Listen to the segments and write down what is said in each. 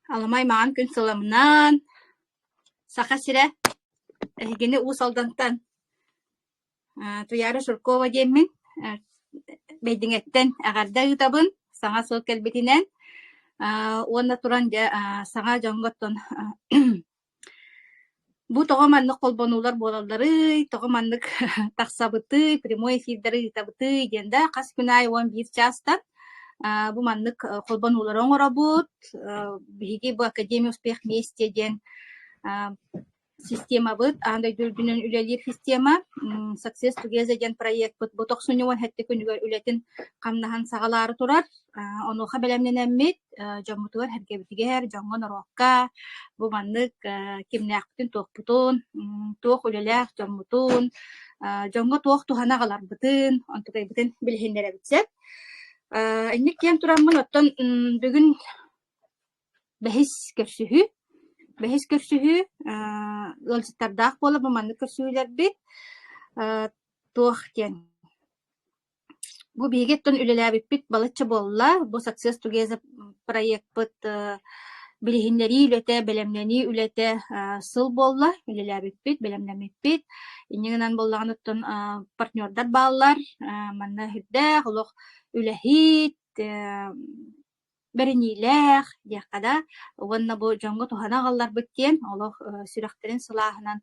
Аламай маҥан күн сыламынан, Саха сирэ, эһигини Уус Алдантан Туйаара Жиркова диэммин, Бэйдиҥэттэн эҕэрдэ ыытабын, саҥа сыл кэлбитинэн уонна туран дьэ саҥа дьоҥҥо оттон Бу тоҕо маннык холбонуулар буолалларый, тоҕо маннык тахсабытый, прямой эфирдэри ыытабытый диэн да хас күн аайы 11 чаастан бу маннык холбонуулары оҥоробут. Биһиги бу Академия успех вместе диэн системабыт, аан дойду үрдүнэн үлэлиир система. Success Together диэн проекпыт бу тохсунньу 17 күнүгэр үлэтин хамнаһын саҕалаары турар. Онуоха бэлэмнэнэммит, дьоммутугар-сэргэбитигэр, дьоҥҥо-норуокка бу маннык кимнээхпитин-туохпутун, туох үлэлээх дьоммутун, дьоҥҥо туох туһаны аҕаларбытын, онтукайбытын билиһиннэрэбит сөп. Инник диэн тураммын, оттон бүгүн бэһис көрсүһүү. Бэһис көрсүһүү ыалдьыттардаах буола бу маннык көрсүһүүлэрбит туох диэн Бу биһиги оттон үлэлээбиппит балачча буолла. Бу Success Together проекпыт билиһиннэрии үлэтэ, бэлэмнэнии үлэтэ сыл буолла. Үлэлээбиппит, бэлэмнэммиппит. Инньэ гынан буоллаҕына оттон партнердар бааллар. Манна сүрдээх олох үлэһит, бэриниилээх диэххэ да уонна бу дьоҥҥо туһаны аҕалларбыт диэн олох сүрэхтэрин сылааһынан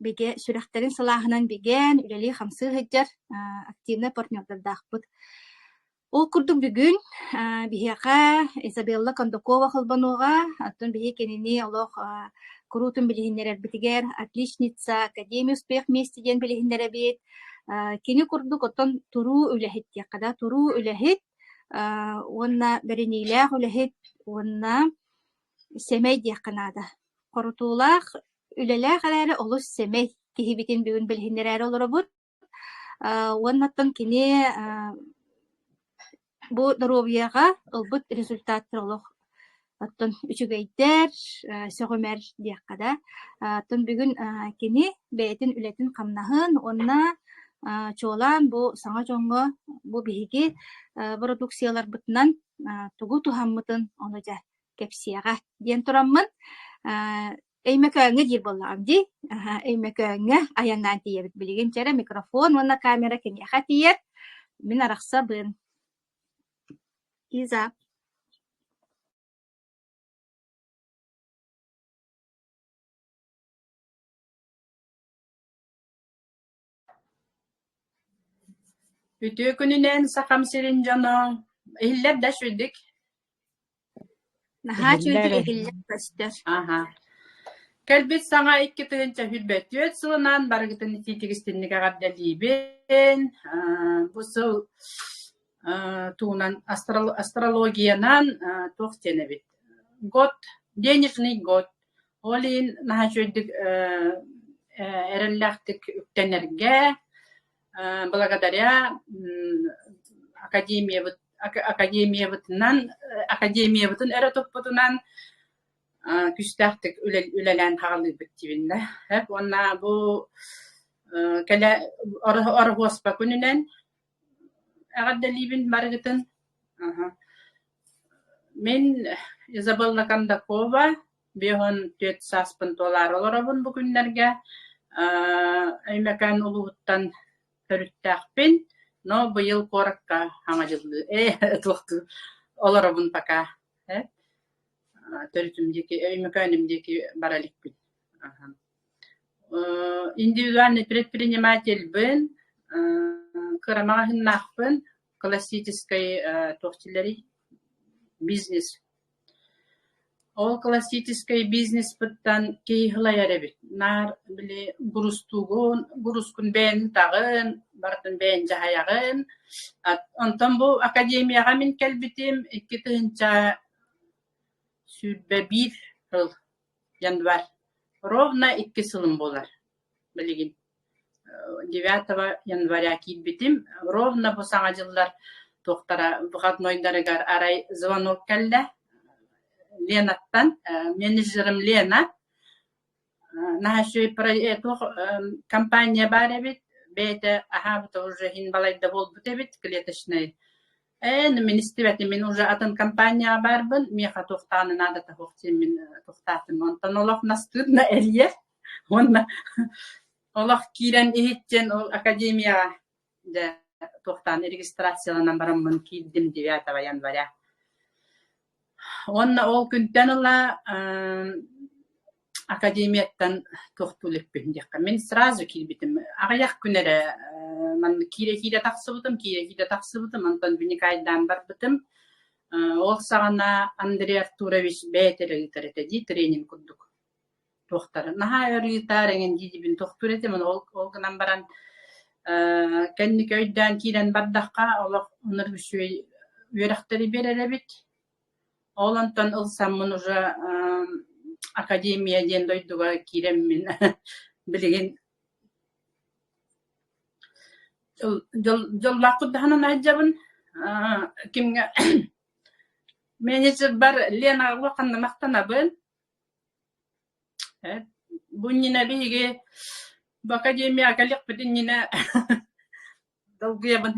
бигэ сүрэхтэрин сылааһынан бигээн үлэлии-хамсыы сылдьар активнай партнердардаахпыт. Ол курдук бүгүн биһиэхэ Изабелла Кондакова холбонуоҕа, оттон биһиги кинини олох куруутун билиһиннэрэрбитигэр отличница Академия успех вместе диэн билиһиннэрэбит. Кини курдук оттон туруу үлэһит диэххэ да, туруу үлэһит уонна бэриниилээх үлэһит уонна сэмэй диэххэ наада. Хорутуулаах Үлэлээх эрээри олус сэмэй киһибитин бүгүн билиһиннэрээри олоробут. Уоннаттан кини бу доруобуйаҕа ылбыт результаттар олох оттон үчүгэйдэр, сөҕүмэр диэххэ да. Оттон бүгүн кини бэйэтин үлэтин-хамнаһын уонна чуолаан бу саҥа дьоҥҥо бу биһиги бородууксуйаларбытынан тугу туһаммытын ону дьэ кэпсиэҕэ диэн тураммын Өймөкөөҥҥө диир буоллаҕым дии. Аһа, Өймөкөөҥҥө айаннаан тиийэбит. Билигин чэрэ микрофон уонна камера киниэхэ тиийэр. Мин арахсабын. Иза. Үтүө күнүнэн Сахам сирин дьоно! Иһиллэр да үчүгүйдүк? Наһаа Иһиллэр үчүгэйдик иһиллэр көстөр. Аһа. Кэлбит саҥа 2024 сылынан барыгытын итиитик-истинник эҕэрдэлиибин. Бу сыл тугунан астрологиянан туох диэн эбит? Год, денежный год. Ол иһин наһаа үчүгэйдик эрэллээхтик үктэнэргэ благодаря академиябыт академиябытынан академиябытын эрэ туппутунан күүстээхтик үлэлээн хаалыыбыт диибин да. Уонна бу кэлэ Ороһуоспа күнүнэн эҕэрдэлиибин барыгытын. Мин Изабелла Кондакова 54 сааспын туолаары олоробун бу күннэргэ. Өймөкөөн улууһуттан төрүттээхпин, но быйыл куоракка саҥа дьыллыы ээ туохтуу олоробун пока э төрүтүм диэки Өймөкөөнүм диэки бара иликпин. Индивидуальный предпринимательбын, кыра маҕаһыыннаахпын, классическай туох дииллэрий бизнес Ол классическай бизнеспыттан киһи сылайар эбит. Наар били грузтуугун, грузкун бэйэҥ ыытаҕын, барытын бэйэҥ дьаһайаҕын. Онтон бу академияҕа мин кэлбитим 2021 сыл январь. Ровно икки сылым буолар билигин. 9 января киирбитим. Ровно бу Саҥа дьыллар туохтара выходнойдарыгар арай звонок кэллэ Ленаттан, менеджерым Лена наһаа үчүгэй туох компания баар эбит, бэйэтэ аһаабыта уже иһин балайда буолбут эбит клеточный. Ээ, мин истибэтим, мин уже атын компанияҕа баарбын, миэхэ туохтааны наадата суох диэн мин туохтаатым. Онтон олох настырно эрийэр уонна олох киирэн иһиттэн ол академияҕа дьэ туохтаан регистрацияланан бараммын киирдим 9 января. Уонна ол күнтэн ыла академияттан туохтуу иликпин диэххэ. Мин сразу киирбитим. Аҕыйах күн эрэ маннык киирэ-киирэ тахсыбытым, киирэ-киирэ тахсыбытым, онтон вникайдаан барбытым. Ол саҕана Андрей Артурович бэйэтэ эрэ ыытар этэ дии, тренинг курдук туохтары. Наһаа өр ыытаар эҥин дии-диибин тохтуур этим, ол, ол гынан баран кэнники өйдөөн киирэн бардахха, олох ынырык үчүгэй үөрэхтэри биэрэр эбит. Ол онтон ылсаммын уже академия диэн дойдуга киирэммин билигин дьоллоох курдаһынан сылдьабын. Кимҥэ менеджербар Ленаҕа улаханна махтанабын. Бу иннинэ биһиги бу академияҕа кэлиэхпит иннинэ долгуйабын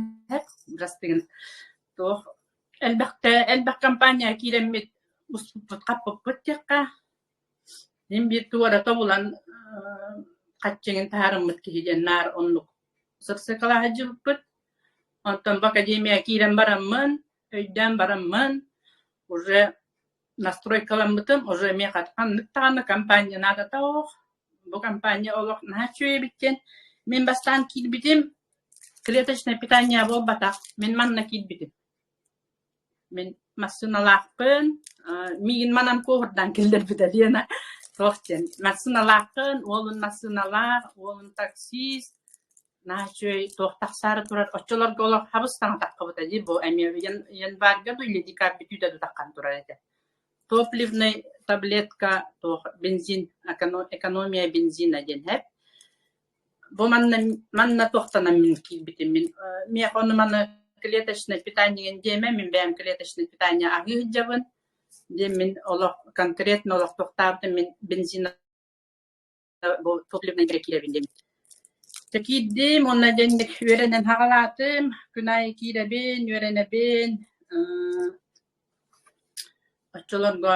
бырастыгын туох элбэхтэ элбэх компания киирэммит буспуппут хаппыппыт диэххэ мин биир туора тобулан хаччыгын таһаарыммыт киһи диэн наар оннук сырсыкалаһа сылдьыбыппыт. Онтон бу академия киирэн бараммын, өйдөөн бараммын уже настройкаламмытым, уже миэхэ ханнык даҕаны компания наадата суох. Бу компания олох наһаа үчүгэй эбит диэн. Мин бастаан киирбитим, клеточное питание буолбатах, мин манна киирбитим. Мин массыыналаахпын, миигин манан куоһурдаан киллэрбитэ Лена. Туох диэн, массыыналааххын, уолун массыыналаах, уолун таксист, наһаа үчүгэй туох тахсаары турар. Оччолорго олох хабыс-саҥа таххыбыта дии, бу эмиэ январьга дуу или декабрь бүтүүтэ дуу таххан турар этэ. Топливный таблетка туох бензин экономия бензина диэн һэп. Бу манна манна туохтанан мин киирбитим мин миэхэ ону маны клеточное питание диэмэ мин бэйэм клеточное питание аһыы сылдьабын диэн мин олох конкретно олох туохтаабытым мин бензин бу топливнай киирэбин диэн. Дьэ киирдим уонна диэн үөрэнэн хаҕалаатым күн аайы киирэбин үөрэнэбин Оччолорго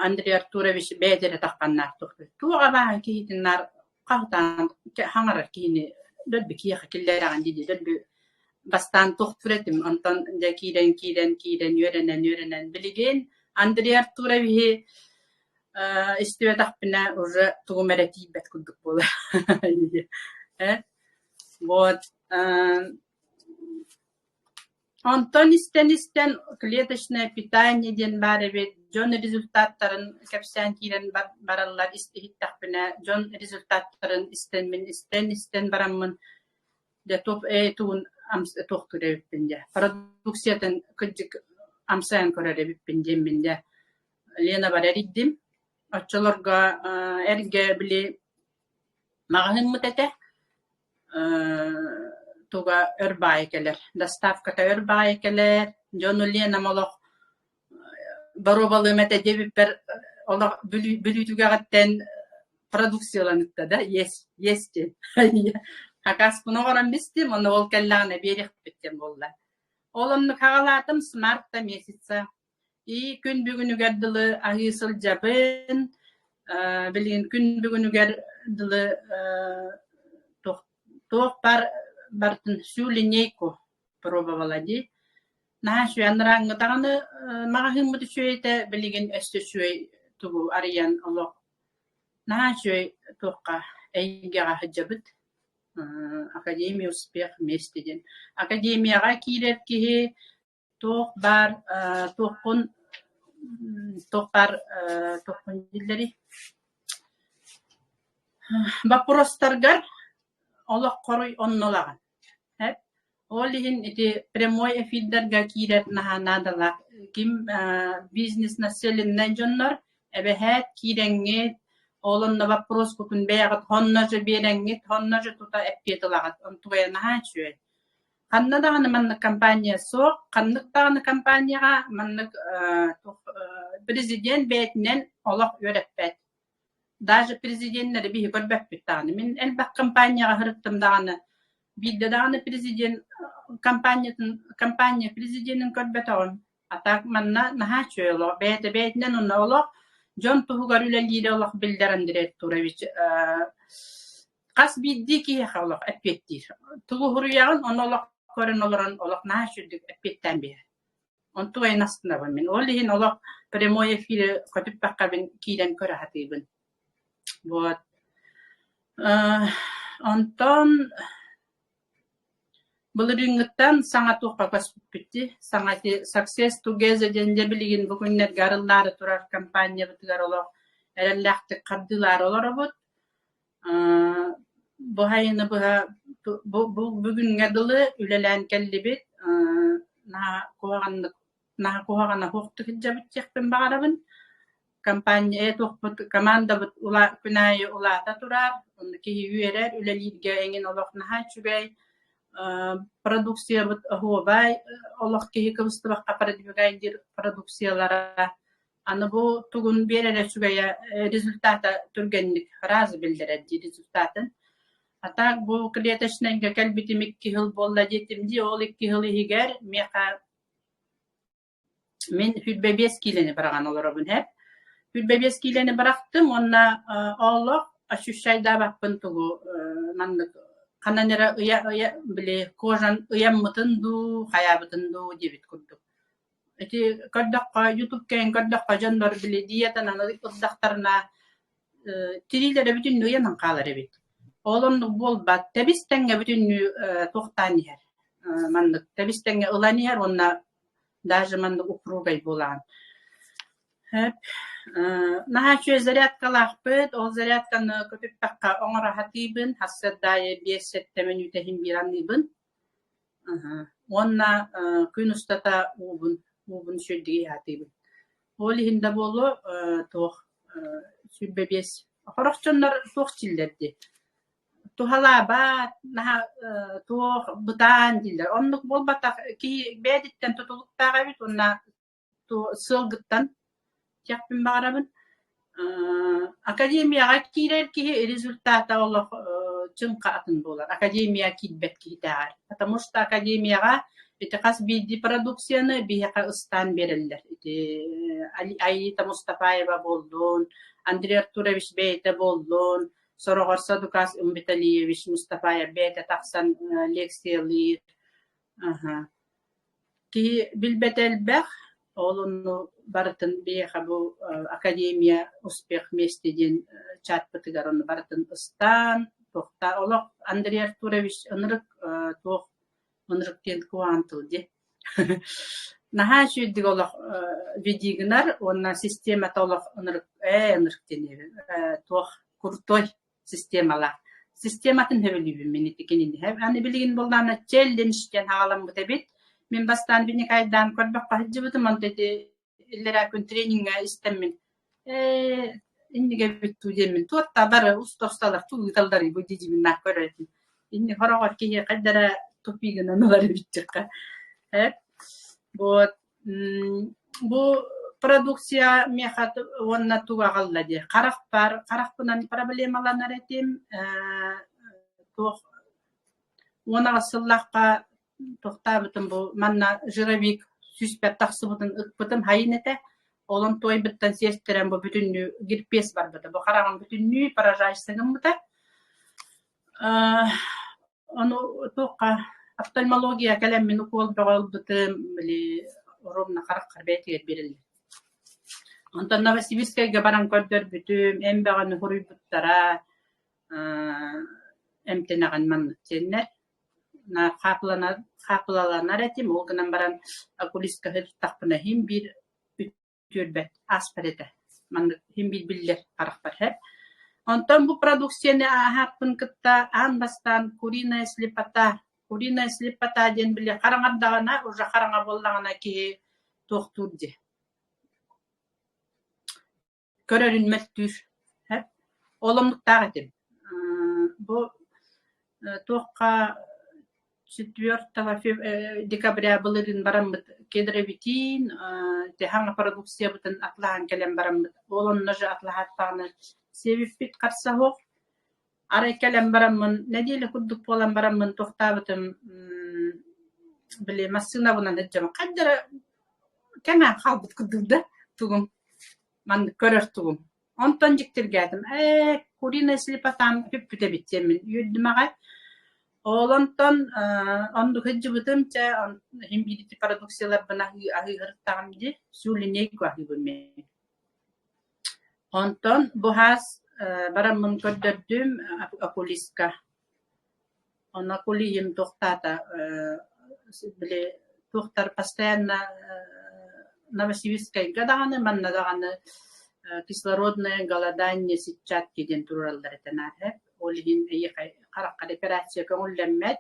Андрей Артурович бэйэтэ эрэ тахханнаах туох абааһы киһитин наар хаһытаан хаҥарар киһини дөлбү киһиэхэ киллэрэҕин дии дөлбү бастаан туохтуур этим онтон дьэ киирэн киирэн киирэн үөрэнэн үөрэнэн билигин Андрей Артуровиһы истибэтэхпинэ уже тугум эрэ тиийбэт курдук буолар вот Онтон истэн-истэн клеточное питание диэн баар эбит, дьон результаттарын кэпсээн киирэн бараллар иһиттэхпинэ, дьон результаттарын истэн мин истэн-истэн бараммын дьэ туох ээ тугун туохтуур эбиппин дьэ продукциятын кырдьык амсайан көрөр эбиппин диэммин дьэ Ленабар эрийдим. Оччолорго эргэ били маҕаһыыммыт этэ туга өр баайы кэлэр, доставката өр баайы кэлэр, дьону Ленам олох боруобалыам этэ диэбиппэр олох бүлүүтүгэҕиттэн продукцияланыта да есть есть диэн хакаспын оҥорон бистим, ону ол кэллэҕинэ биэриэхпит диэн буолла. Ол оннук хаҕалаатым с марта месяца И күн бүгүнүгэр дылы аһыы сылдьабын, билигин күн бүгүнүгэр дылы туох туох баар барытын всю линейку пробовала дии. Наһаа үчүгэй анарааҥҥы даҕаны маҕаһыыммыт үчүгэй этэ, билигин өссө үчүгэй тугу арыйан олох наһаа үчүгэй туохха эйгэҕэ сылдьабыт. Академия успех вместе диэн. Академияҕа киирэр киһи Туох баар туохпун туох баар туохпун дииллэрий боппуруостаргар олох хоруй онно ылаҕын эп ол иһин ити прямой эфирдэргэ киирэр наһаа наадалаах ким бизнес населеннай дьоннор эбэһээт киирэҥҥит ол онно боппуруоскутун бэйэҕит онно же биэрэҥҥит онно же тута эппиэт ылаҕыт онтугайа наһаа үчүгэй Ханна даҕаны маннык компания суох, ханнык даҕаны компанияҕа маннык президент бэйэтинэн олох үөрэппэт. Даже президеннэри биһи көрбөппүт даҕаны. Мин элбэх компанияҕа сырыттым даҕаны, биирдэ даҕаны президент компаниятын компания президенин көрбөтөҕүм. А так манна наһаа үчүгэй олох. Бэйэтэ бэйэтинэн онно олох дьон туһугар үлэлиирэ олох биллэр Андрей Артурович. Хас биирдии киһиэхэ олох эппиэттиир. Тугу суруйаҕын, ону олох көрөн олорон олох наһаа үчүгдүк эппиэттээн биэрэр. Онтук айан астынабын мин. Ол иһин олох прямой эфири көтүппэххэ киирэн көрө сатыыбын. Вот. Онтон былырыыҥҥыттан саҥа туохха көспүппүт дии. Саҥа ити Success Together диэн дьэ билигин бу күннэргэ арыллаары турар компаниябытыгар олох эрэллээхтик хардыылаары олоробут. Бу сайыны быһа бу бүгүҥҥэ дылы үлэлээн кэллибит. Наһаа куһаҕаннык наһаа куһаҕана суохтук сылдьабыт диэхпин баҕарабын. Компания туохпут командабыт күн аайы улаата турар, онно киһи үөрэр, үлэлииргэ эҥин олох наһаа үчүгэй. Продукциябыт оһуобай, олох киһи кыбыстыбакка продвигайдыыр продукциялара Аны бу тугун биэрэрэ үчүгэйэ результата түргэнник сразу биллэрэр дии результатын. А так бу клеточнайга кэлбитим 2 сыл буолла диэтим дии, ол 2 сыл иһигэр миэхэ мин 25 киилэни быраҕан олоробун һэп. 25 киилэни бырахтым уонна олох ощущайдаабаппын тугу маннык ханан эрэ ыйа ыйа били кожан ыйаммытын дуу, хайаабытын дуу диэбит курдук. Ити көрдөххө, ютуб кэйэн көрдөххө дьоннор били диетанан ылдахтарына тириилэрэ бүтүннүү ыйанан хаалар эбит. Ол оннук буолбат. Тэбис-тэҥҥэ бүтүннүү туохтаан иһэр. Маннык тэбис-тэҥҥэ ылан иһэр уонна даже маннык упругай буолаҕын. Сөп. Наһаа үчүгэй зарядкалаахпыт. Ол зарядканы көтүппэххэ оҥоро сатыыбын. Сарсыарда аайы 5-7 мүнүүтэ иһин биир аныыбын. Уонна күн устата уубун, уубун сүүрдүгэй аатыыбын. Ол иһин да буолуо туох 25 сорох дьоннор туох дииллэр дии туһалаабат, наһаа туох бытаан дииллэр. Оннук буолбатах киһи бэйэтиттэн тутулуктаах эбит уонна сыалгыттан диэхпин баҕарабын. Академияҕа киирэр киһи результата олох чыҥха атын буолар. Академия киирбэт киһитээҕэр. Потому что академияҕа ити хас биирдии продукцияны биһиэхэ ыстаан биэрэллэр. Ити Аита Мустафаева буоллун, Андрей Артурович бэйэтэ буоллун, сороҕор Садукас Умбиталиевич Мустафаев бэйэтэ тахсан лекциялыыр. Киһи билбэтэ элбэх, ол онну барытын биһиэхэ бу Академия успех вместе диэн чатпытыгар ону барытын ыстаан, туохта олох Андрей Артурович ынырык туох ынырык диэн куһаҕан тыл дии. Наһаа үчүгэйдик олох веди гынар уонна системата олох ынырык ээ ынырык диэн туох крутой системалаах. Систематын сөбүлүүбүн мин ити кинини. Аны билигин буоллаҕына челлендж диэн аҕаламмыт эбит. Мин бастаан Винникайдаан көрбөххө сылдьыбытым, онто ити иллэрээ күн трениҥҥэ истэммин ээ иннигэ эбит дуу диэммин туотта бары уста-усталар туу ыыталларый бу дии наах көрөр этим. Инни хороҕор киһи хайдара тупигынан ылар эбит дьахха. Э вот Бу продукция миэхэ уонна тугу аҕалла дии, харахпар, харахпынан проблемаланар этим, туох 18 сыллаахха туохтаабытым бу манна жировик сүүспэр тахсыбытын ыкпытым хайын этэ. Ол онтуойбуттан сиэстэрэн бу бүтүннүү герпес барбыта. Бу хараҕым бүтүннүү поражайся гыммыта. Ону туохха офтальмология кэлэммин укуол бөҕө ылбытым, били ровно хараххар бэйэтигэр биэрэллэр. Онтон Новосибирскайга баран көрдөрбүтүм, эн бөҕөнү суруйбуттара, эмтэнэҕин маннык диэннэр. Хаапылаланар этим, ол гынан баран окулистка сырыттахпына иһин биир үтүөрбэт, ааспат этэ. Маннык син биир биллэр харахпар һэ. Онтон бу продукцияны ааһааппын кытта аан бастаан куриная слепота, куриная слепота диэн били хараҥардаҕына, уже хараҥа буоллаҕына киһи туохтуур дии. Көрөрүн мөлтүүр. Һэ. Ол омуктаах этим. Бу туохха 4 декабря былырыын бараммыт кедровитин хаҥа продукциябытын атлаһан кэлэн бараммыт ол онно же атлаһааттаҕына сиэбиппит харса суох. Арай кэлэн бараммын нэдиэлэ курдук буолан бараммын туохтаабытым. Били массыынабынан сылдьабын. Хайда эрэ кэҥээн хаалбыт курдук да тугум, маннык көрөр тугум. Онтон дьиктиргээтим, ээ, куриная слепотам бүппүт эбит диэммин үөрдүм аҕай. Ол онтон оннук сылдьыбытым, чэ, иһин биир ити продукцияларбын аһыы аһыыһырыттаҕым дии, всю линейку аһыыбын мин. Онтон бу хаас бараммын көрдөрдүм окулистка. Онно окулиһым туохтаата били туохтар постоянно Новосибирскайга даҕаны манна даҕаны кислородное голодание сетчатки диэн туруораллар этэ наар Ол иһин эйиэхэ хараххар операция көҥүллэммэт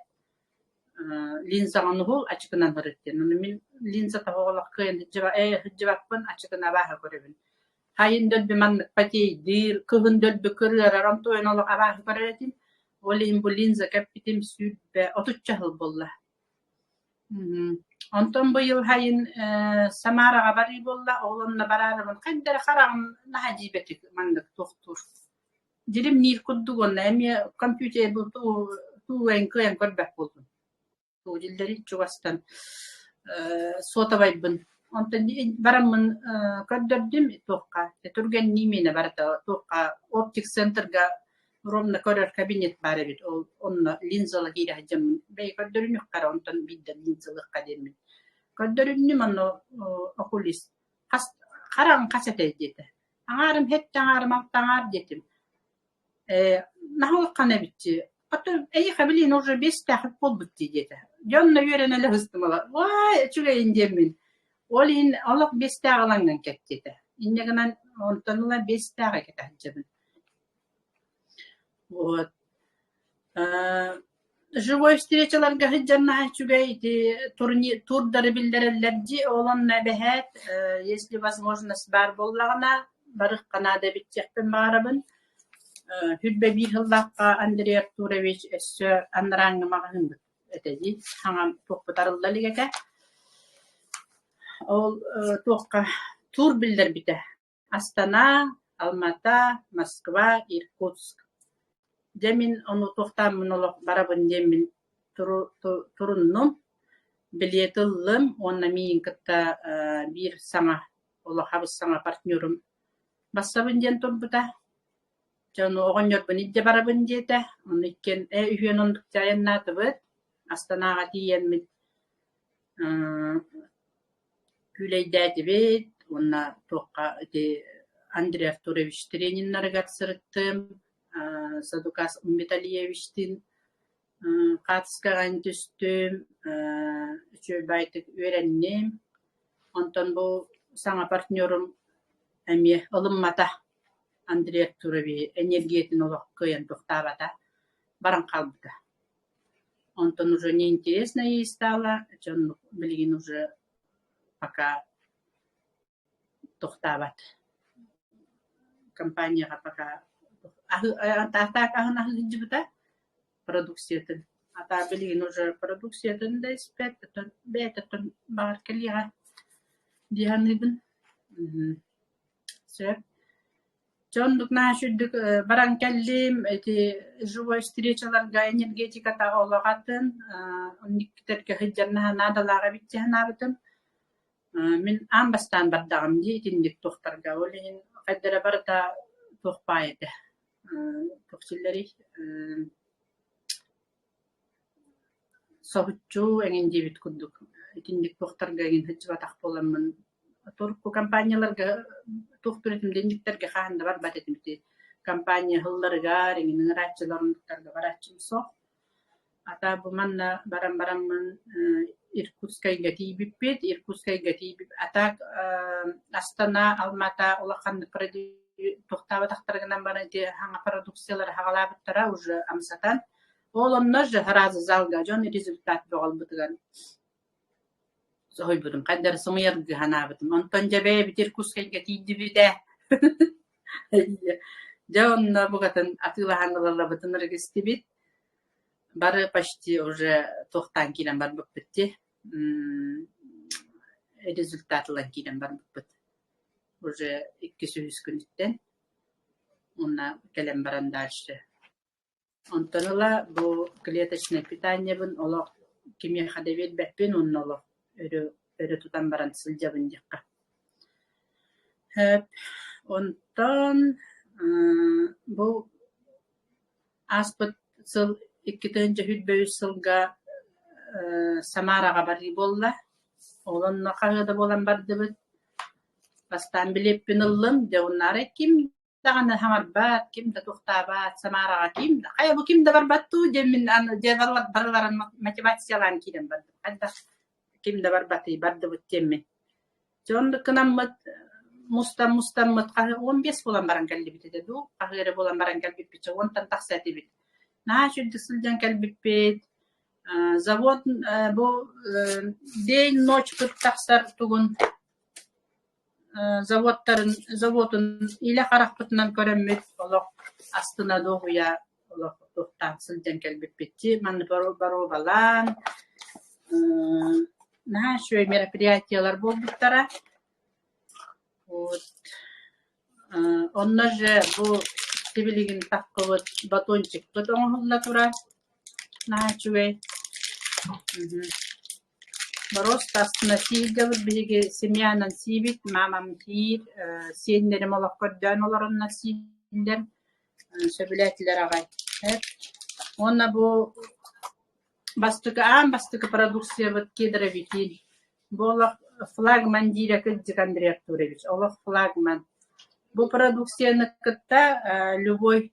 линзаҕын уһул ачыкынан сырыт диэн. Ону мин линза тоһоҕолох кыайан сылдьыбаппын ачыкына абааһы көрөбүн. Хайын дөлбү маннык потейдыыр, кыһын дөлбү кырыарар, онтуойан олох абааһы көрөр этим. Ол иһин бу линза кэппитим 20 отучча сыл буолла. Онтон быйыл сайын Самараҕа барыы буолла, ол онно бараарыбын хайда эрэ хараҕым наһаа дьиибэтик маннык туохтуур. Дьиримниир курдук уонна эмиэ компьютер туу кыайан көрбөт буоллум. Диллэрин чугастан суотабайбын. Онтон бараммын көрдөрдүм туохха түргэннии миэнэ барыта туохха оптик-центрга ровно көрөр кабинет баар эбит ол онно линзала киирэ сылдьаммын бэйэ көрдөрүнүөххэ эрэ онтон биирдэ линзалыахха диэммин көрдөрүннүм онно окулист хас хараҕыҥ хас этэй диэтэ аҥаарым сэттэ аҥаарым алта аҥаар диэтим Ээ, наһаа улахан эбит дии. Оттон эйиэхэ билигин уже биэстээх буолбут дии диэтэ. Дьэ онно үөрэнэ элэ сыстым ыла. Уай, үчүгэйин диэммин. Ол иһин олох биэстээх ылаҥҥын кэт диэтэ. Инньэ гынан онтон ыла биэстээҕи кэтэ сылдьабын. Вот. Э, живой встречаларга сылдьар наһаа үчүгэй ити турни турдары биллэрэллэр дии. Ол онно эбэһээт, если возможность баар буоллаҕына, барыахха наада эбит диэхпин баҕарабын. 21 сыллаахха Андрей Артурович өссө анарааҥҥы маҕаһыынбыт этэ дии, хаҥан туохпут арылла илик этэ. Ол туохха тур биллэрбитэ Астана, Алмата, Москва, Иркутск. Дьэ мин ону туохтааммын олох барабын диэммин туруннум, билиэт ыллым уонна миигин кытта биир саҥа олох хабыс-саҥа партнерум бассабын диэн турбута. Дьэ ону оҕонньорбун илдьэ барабын диэтэ. Ону иккиэн ээ үһүөн оннук айаннаатыбыт. Астанаҕа тиийэммит күүлэйдээтибит уонна туохха ити Андрей Артурович трениннарыгар сырыттым, Садукас Умбеталиевичтыын хаартыскаҕа түстүм, үчүгэй баайдык үөрэнним. Онтон бу саҥа партнерум эмиэ ылыммата Андрей Артуровиһы эниэргийэтин олох кыайан тохтообото, баран хаалбыта. Онтон уже неинтересно ей стало, дьон билигин уже пока тохтообот. Компанияҕа пока атаак аһын аһыы сылдьыбыта продукциятын. Атаа билигин уже продукциятын да испэт, оттон бэйэтэ баҕар кэлиэҕэ дии саныыбын. Сөп. Дьэ оннук наһаа үчүгдүк баран кэллим, ити живой встречаларга энергетиката олох атын, инникитэргэ сылдьар наһаа наадалаах эбит дии санаабытым. Мин аан бастаан бардаҕым дии итинник туохтарга, ол иһин хайда эрэ барыта туох баай этэ, туох дииллэрий соһуччу эҥин диэбит курдук итинник туохтарга эҥин сылдьыбатах буоламмын турку компанияларга туохтуур этим да инниктэргэ хаһан да барбат этим ити компания ыһылларыгар эҥин ыҥырааччылар оннуктарга барааччым суох. Ата бу манна баран бараммын Иркутскайга тиийбиппит. Иркутскайга тиийбип а так Астана, Алмата улаханнык туохтаабатахтара гынан баран ити саҥа продукциялары саҕалаабыттара уже амсатан. Ол онно же сразу залга дьон результат бөҕө ылбытыгар соһуйбутум, хайда эрэ сымыйаргыы санаабытым. Онтон дьэ бэйэбит Иркутскайга тиийдибит ээ. Дьэ онно букатын атыылаһан ылаллабытын ырыгыстыбыт. Бары почти уже туохтаан киирэн барбыппыт дии, результат ылан киирэн барбыппыт. Уже иккис үһүс күнүттэн уонна кэлэн баран дальше. Онтон ыла бу клеточное питаниебын олох кимиэхэ да биэрбэппин уонна олох өрө өрө тутан баран сылдьабын диэххэ. Сөп. Онтон бу ааспыт сыл 2023 сылга Самараҕа барыы буолла. Ол онно хаһыа да буолан бардыбыт. Бастаан билиэппин ыллым, дьэ уоннаары ким даҕаны хаҥарбат, ким да туохтаабат, Самараҕа ким да хайа бу ким да барбат дуу диэммин аны дьэ барыларын мотивациялаан киирэн бардым. Хайдах ким да барбатый, бардыбыт диэммин. Дьэ оннук гынаммыт мустан-мустаммыт хаһы 15 буолан баран кэллибит этэ дуу, хаһы эрэ буолан баран кэлбиппит, чэ уонтан тахса этибит. Наһаа үчүгдүк сылдьан кэлбиппит. Завод бу день-ночь тахсар тугун заводтарын заводун илэ харахпытынан көрөммүт олох астына дуоһуйа олох туохтаан сылдьан кэлбиппит дии манна боруобалаан наһаа үчүгэй мероприятиелар буолбуттара вот онно же бу сибилигин таххыбыт батончикпыт оҥоһулла турар наһаа үчүгэй Боруоста астына сииргэбит биһиги семьянан сиибит, маамам сиир, сиэннэрим олох көрдөөн олороннор сииллэр, сөбүлээтилэр аҕай. Уонна бу бастакы аан бастакы продукциябыт кедровики. Бу олох флагман диирэ кырдьык Андрей Артурович, олох флагман. Бу продукцияны кытта любой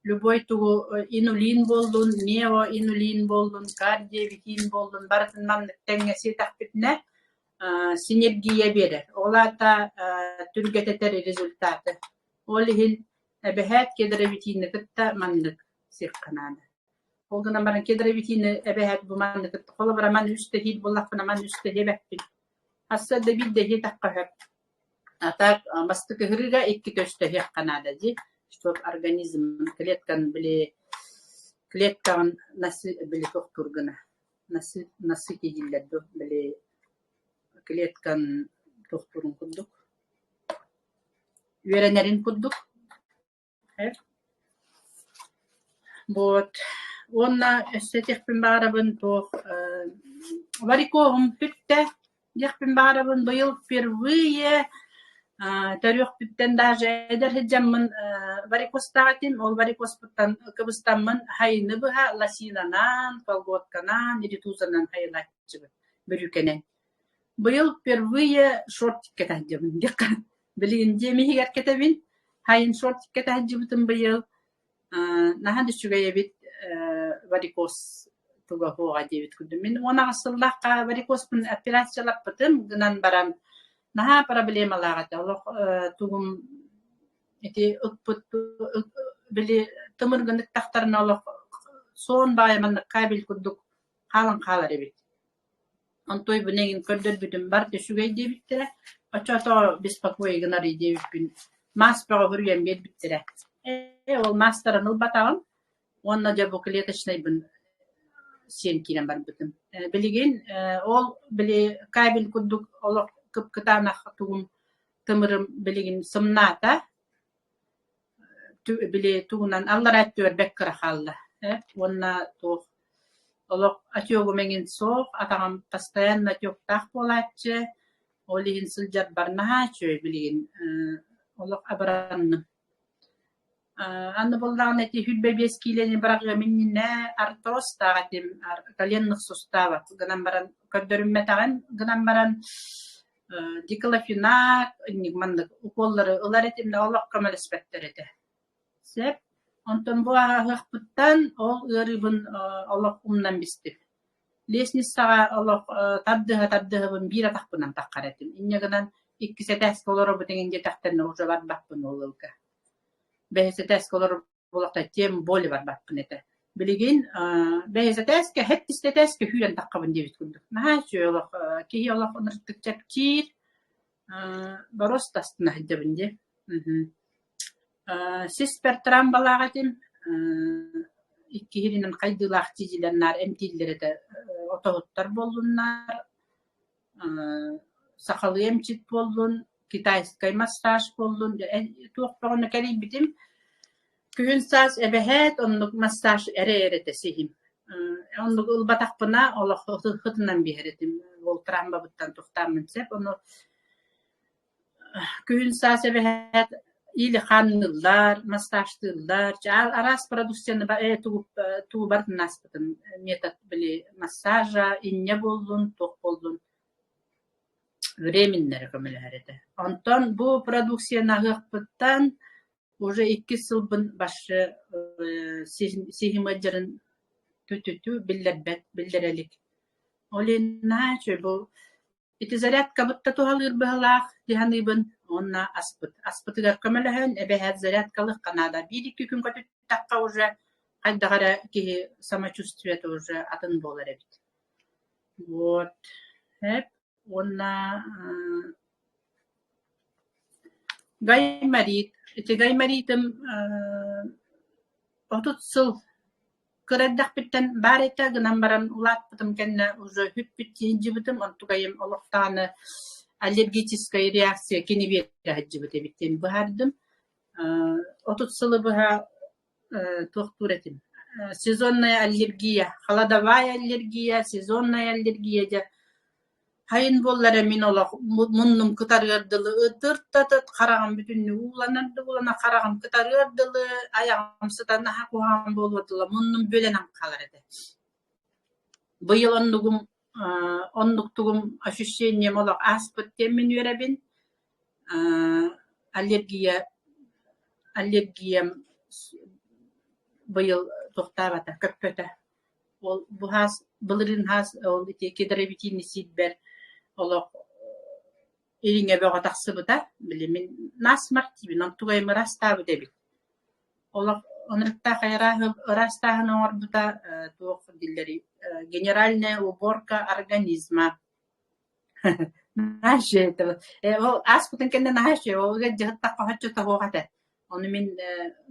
Любой тугу инулин буоллун, неоинулин буоллун, кардиовитин буоллун барытын маннык тэҥҥэ сиэтэхпитинэ синергия биэрэр. Ол аата түргэтэтэр результаты. Ол иһин эбэһээт кедровитины кытта маннык сиэххэ наада. Ол гынан баран кедровитины эбэһээт бу маннык кытта холобура маны үстэ иһиир буоллахпына маны үстэ иһиэбэппин. Хасса да биирдэ иһиэтэххэ сөп. А так бастакы ыһырыыга икки көстөһүөххэ наада дии, чтоб организм клетканы били клеткаҕын били тохтуур гына насыти дииллэр дуо били клеткан тохтуурун курдук үөрэнэрин курдук Вот. Уонна өссө этиэхпин баҕарабын туох варикоһум бүттэ диэхпин баҕарабын быйыл впервые төрүөхпүттэн даже эдэр сылдьаммын варикозтаах этим ол варикозпуттан кыбыстаммын хайыны быһа лосинанан, колготканан, ритузанан хайылааччыбын бүрүүкэнэн. Быйыл впервые шортик кэтэ сылдьабын диэххэ Билигин дьиэм иһигэр кэтэбин, хайын шортик кэтэ сылдьыбытым быйыл наһаа да үчүгэй эбит варикоз туга суоҕа диэбит курдук. Мин 18 сыллаахха варикозпун операциялаппытым гынан баран наһаа проблемалаах этэ. Олох тугум ити ыкпыт били тымыргын ыктахтарына олох суон баайы маннык кабель курдук хаалан хаалар эбит. Онтуойбун эҥин көрдөрбүтүм барыта үчүгэй диэбиттэрэ, оччотоо беспокой гынарый диэбиппин маас бөҕө суруйан биэрбиттэрэ. Ээ ол маастарын ылбатаҕым уонна дьэ бу клеточнайбын сиэн киирэн барбытым. Билигин ол били кабель курдук олох кып-кытаанах тугум тымырым билигин сымнаата били тугунан аллараа өттүгэр бэрт кыра хаалла уонна туох олох отегум эҥин суох, атаҕым постоянно отектаах буолааччы, ол иһин сылдьарбар наһаа үчүгэй билигин олох абыранным. Аны буоллаҕына ити 25 киилэни быраҕыам иннинэ артрозтаах этим, коленных суставов гынан баран көрдөрүммэтэҕим гынан баран диклофенак маннык уколлары ылар этим да олох көмөлөспөттөр этэ. Сөп. Онтон бу ааһыахпыттан ол ыарыыбын олох умнан бистим. Лестницаҕа олох тардыһа-тардыһабын биир атахпынан таххар этим. Инньэ гынан иккис этээскэ олоробут эҥин диэтэхтэринэ уже барбаппын ол ыалга. Бэһис этээскэ олорор буолахта тем более барбаппын этэ. Билигин бэһис этээскэ, сэттис этээскэ сүүрэн таххабын диэбит курдук. Наһаа үчүгэй олох киһи олох ынырыктык чэпчиир, боруоста астына сылдьабын дии. Сиспэр трамбалаах этим, иккиһинэн хайдыылаах дьиэлэр наар эмтииллэр этэ, отоһуттар буоллуннар, сахалыы эмчит буоллун, китайскай массаж буоллун, туох бөҕөнү кэрийбитим. Күһүн саас эбэһээт оннук массаж эрэ эрэтэ сиһим. Оннук ылбатахпына олох ытынан биэрэр этим. Ол трамбабыттан тухтааммын сөп. Ону күһүн саас эбэһээт или хаанныыллар, массажтыыллар, араас продукцияны тугу барытын ааспытым. Метод били массажа, инньэ буоллун, туох буоллун временнэрэ көмөлөһөр этэ. Онтон бу продукцияны аһыахпыттан уже иккис сылбын башы сиһим ыалдьарын тү-тү-тү биллэрбэт, биллэрэ илик. Ол иһин наһаа үчүгэй бу ити зарядкабыт да туһалыыр быһыылаах дии саныыбын уонна аспыт. Аспытыгар көмөлөһөн эбэһээт зарядкалыахха наада. Биир-икки күн көтүттэххэ уже хайдах эрэ киһи самочувствиета уже атын буолар эбит. Вот. Эп уонна Гайморит. Ити гайморитым 30 сыл кыра эрдэхпиттэн баар этэ гынан баран улааппытым кэннэ уже бүппүт сылдьыбытым онтукайым олохтоно аллергическая реакция кини биэрэ сылдьыбыт эбит диэн быһаардым. 30 сылы быһа туохтуур этим сезонная аллергия, холодовая аллергия, сезонная аллергия дьэ Сайын буолла эрэ мин олох муннум кытарыар дылы ытырт-татыт хараҕым бүтүннүү ууланар да ууланар хараҕым кытарыар дылы айаҕым сытан наһаа куһаҕан буолуор дылы муннум бүөлэнэн хаалар этэ. Быйыл оннугум оннуктугум ощущением олох ааспыт диэммин үөрэбин. Аллергия аллергиям быйыл тохтообото, көппөтө. Ол бу хаас былырыын хаас ол ити кедровитины сиирбэр олох ириҥэ бөҕө тахсыбыта. Били мин насморк диибин, онтугайым ыраастаабыт эбит. Олох ынырыктаах ыраастааһын оҥорбута туох дииллэрий генеральная уборка организма. Наһаа үчүгэй этэ. Ол ааспытын кэннэ наһаа үчүгэй. Ол ыалдьыһыттахха соччо тоһуох этэ. Ону мин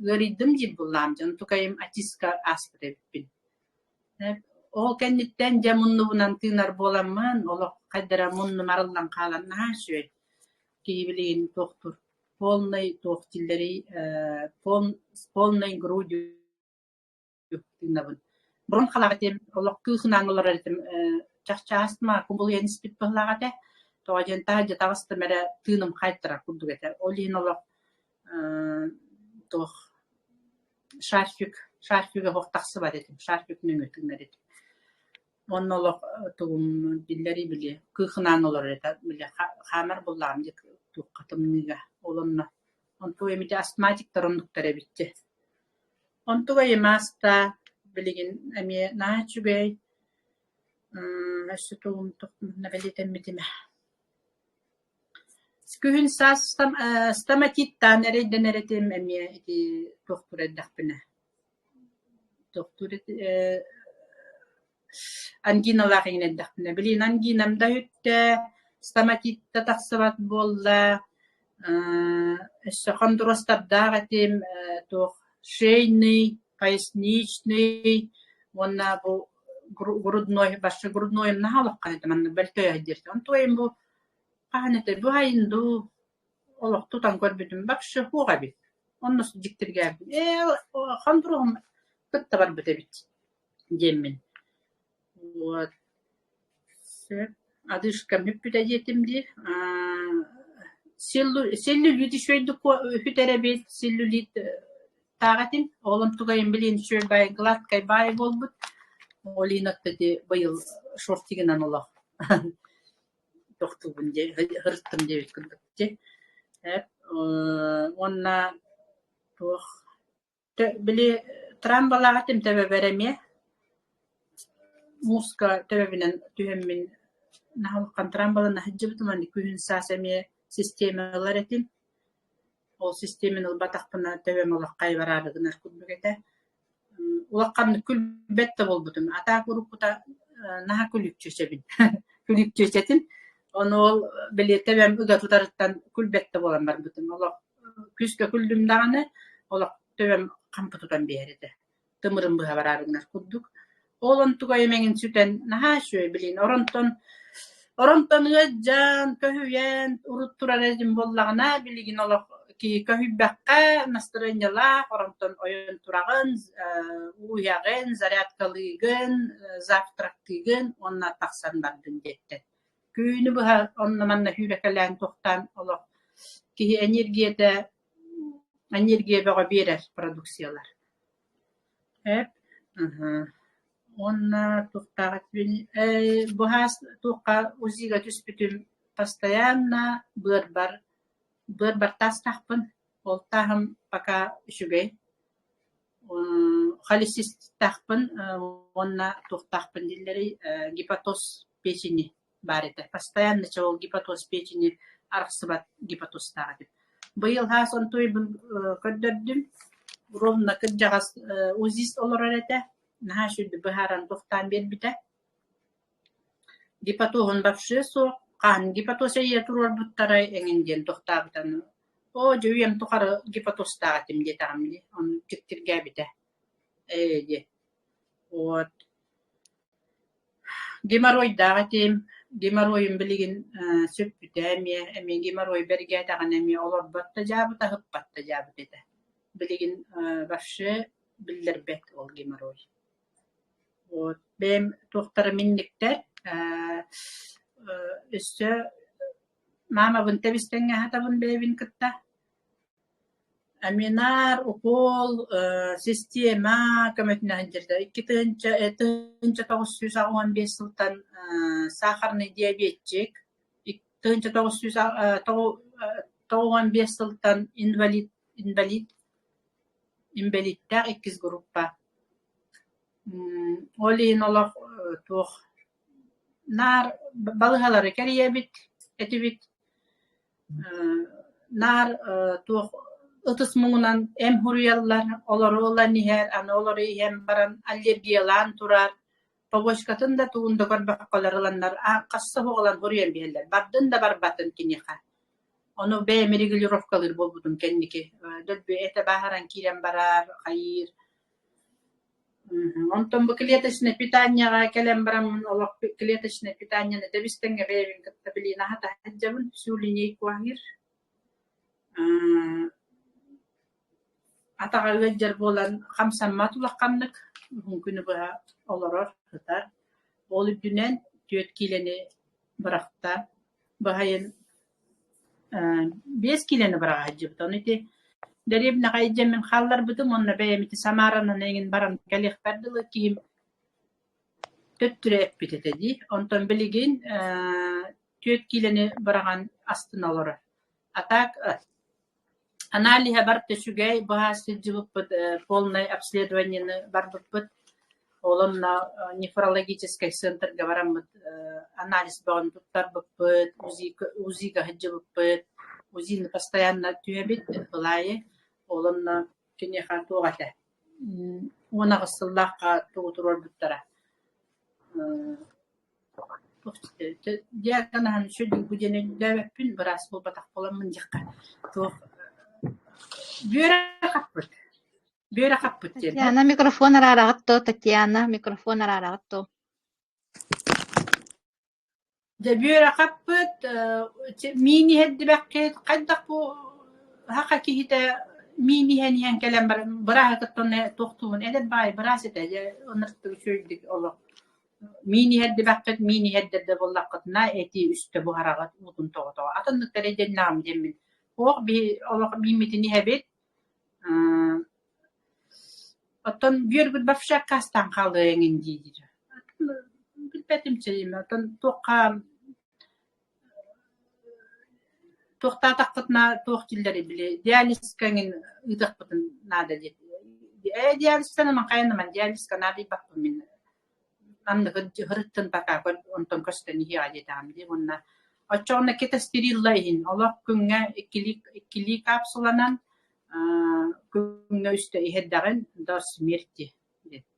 ыарыйдым диир буоллаҕым дьон тукайым отиска ааспыт эбиппин. Ол кэнниттэн дьэ муннубунан тыынар буоламмын, олох хайда эрэ муннум арыллан хаалан наһаа үчүгэй. Киһи билигин туохтуур полный туох дииллэрий с полной грудью тыынабын. Бұрын халаах этим, олох кыыһынаан олорор этим, чахчы астма кубулуйан испит быһыылаах этэ. Тоҕо диэн таһырдьа таҕыстым эрэ тыыным хаайтарар курдук этэ. Ол иһин олох туох шарфик, шарфига оһох тахсыбат этим, шарфик нөҥүө тыынар этим. Уонна олох тугум биллэрий били кыыһынаан олорор этэ, били хаамар буоллаҕым дии туохха тымныыга. Ол онно онтуй эмитэ астматиктар оннуктар эбит дии. Онтугай ааста, билигин эмиэ наһаа үчүгэй, өссө тугум туохпун бэлиэтэммитим ээ. Күһүн саас стоматиттаан эрэйдэнэр этим эмиэ ити туохтуур эрдэхпинэ туохтуур ангиналаах иҥин эрдэхпинэ билигин ангинам да үттэ, стоматит да тахсыбат буолла, өссө хондростардаах этим, туох шейный, поясничный уонна бу грудной, башы груднойум наһаа улахан этэ маннык бөлтөйө диир. Онтуойум бу хаһан этэй бу айын дуу олох тутан көрбүтүм вообще суох эбит. Онно дьиктиргээбитим. Ээ хондуруһум кытта барбыт эбит диэммин. Вот. Сөп. Одышкам бүппүтэ диэтим дии. Целлюлит үчүгэйдик үтэр эбит, целлюлит таах этим. Ол онтугайым билин үчүгэй баай гладкай баай буолбут. Ол иһин отто ити быйыл шортигынан олох тохтуубун диэ ырыттым диэбит курдук дии. Уонна туох Били трамбалаах этим төбөбөр эмиэ мууска төбөбүнэн түһэммин наһаа улахан трамбалана сылдьыбытым аны күһүн саас эмиэ систиэмэ ылар этим. Ол систиэмэни ылбатахпына төбөм олох хайбараары гынар курдук этэ. Улаханнык күлбэт да буолбутум. А так уруккута наһаа күлүкчүөчэбин. Күлүкчүөчэтин. Ону ол били төбөм ыга тутарыттан күлбэт да буолан барбытым. Олох күүскэ күллүм даҕаны олох төбөм хампы тутан биэрэр этэ. Тымырым быһа бараары гынар курдук. Ол онтугайым эҥин сүтэн наһаа үчүгэй билигин оронтон оронтон ыалдьан, көһүйэн урут турар этим буоллаҕына билигин олох Киһи көһүйбэххэ настарыанньалаах, оронтон ойон тураҕын, ууйаҕын, зарядкалыыгын, завтрактыыгын уонна тахсан бардын диэттэр. Күнү быһа онно-манна сүүрэкэлээн тохтоон олох киһи энергията энергия бөҕө биэрэр продукциялар. Эп Уонна туохтаах этибиний быһаас туохха УЗИ-га түспүтүм постоянно быарбар быарбар таастаахпын. Ол тааһым пока үчүгэй. Холецистаахпын уонна туохтаахпын дииллэрий гепатоз печени баар этэ. Постоянно чэ ол гепатоз печени арахсыбат гепатозтаах этим. Быйыл хаас онтуйбун көрдөрдүм. Ровно кырдьаҕас УЗИст олорор этэ. Наһаа үчүгэй быһааран туохтаан биэрбитэ. Гепатоһун вообще суох. Хаһан гепатоз эйиэ туруорбуттарай эҥин диэн тохтообутан оо дьэ үйэм тухары гепатозтаах этим диэтэҕим дии. Ону дьиктиргээбитэ. Ээ диэ. Вот. Геморройдаах этим. Геморройум билигин сүппүтэ эмиэ. Эмиэ геморрой бэргээтэҕинэ эмиэ олорбот да дьаабыта, ыһыппат да дьаабыт этэ. Билигин вообще биллэрбэт ол геморрой. Вот. Бэйэм туохтара минниктэр өссө маамабын тэбис-тэҥҥэ аһатабын бэйэбин кытта. Аминар, укол, система көмөтүнэн сылдьар. Икки тыһыынча 1985 сылтан сахарный диабетчик, 1995 сылтан инвалид инбэлиит инбэлииттээх иккис группа. Ол иһин олох туох наар балыыһалары кэрийэбит этибит Наар туох ытыс муҥунан эм суруйаллар, олору ылан иһэр, аны олору иһэн баран аллергиялаан турар, побочкатын да тугун да көрбөккөлөр ыланнар хасса суох ылан суруйан биэрэллэр, бардын да барбатын киниэхэ. Ону бэйэм регулировкалыыр буолбутум кэнники. Дөлбү этэ бааһыран киирэн барар, хайыыр. Онтон бу клеточнай питанияҕа кэлэн бараммын олох клеточнай питанияны тэбис-тэҥҥэ бэйэбин кытта билиин аһата сылдьабын, всю линейку аһыыр. Атаҕа ыалдьар буолан хамсаммат улаханнык, уһун күнү быһа олорор, сытар. Ол үрдүнэн 4 киилэни бырахта. Баһайын 5 киилэни быраҕа сылдьыбыт. Ону ити дэриэбинэҕэ илдьэммин хаалларбытым уонна бэйэм ити Самаранан эҥин баран кэлиэхпэр дылы киһим төттөрү эппит этэ дии. Онтон билигин 4 киилэни быраҕан астына олорор. А так аналиһа барыта үчүгэй, быһа сылдьыбыппыт полное обследованиены барбыппыт. Ол онно нефрологическай центрга бараммыт анализ бөҕөнү туттарбыппыт, УЗИ-га сылдьыбыппыт, УЗИ-ны постоянно түһэбит ылаайы. Ол онно киниэхэ туох этэ 18 сыллаахха тугу туруорбуттара Диагноһын үчүгэй диэн өйдөөбөппүн, быраас буолбатах буоламмын диэххэ туох бүөрэ хаппыт, бүөрэ хаппыт диэн Татьяна микрофон араараҕыт дуо, Татьяна микрофон араараҕыт дуо? Дьэ бүөрэ хаппыт, миин иһэрдибэккит, хайдах бу саха киһитэ миин иһэн иһэн кэлэн баран бырааһы кытта онно туохтуубун эдэр баҕайы быраас этэ дьэ ынырыктык үчүгэйдик олох Миин иһэрдибэххит, миин иһэрдэр да буоллаххытына, эти үстэ буһараҕыт уутун тоҕо-тоҕо. Атынныктар эдьэннэҕим диэммин. Туох биһи олох мииммитин иһэбит. Оттон бүөргүт вообще аккаастаан хаалыа эҥин дии-диир. Билбэтим чэйим. Оттон туохха туохтаатахпытына туох дииллэрий били диализка эҥин ыытыахпытын наада диэт. Ээ диализтан хайанаман диализка наадыйбаппын мин Анныгын дьыһырыттын пока онтон көстөн иһиэҕэ диэтэҕим дии уонна оччоҕуна кетостерилла иһин олох күҥҥэ иккилии иккилии капсуланан күҥҥэ үстэ иһэрдэҕин до смерти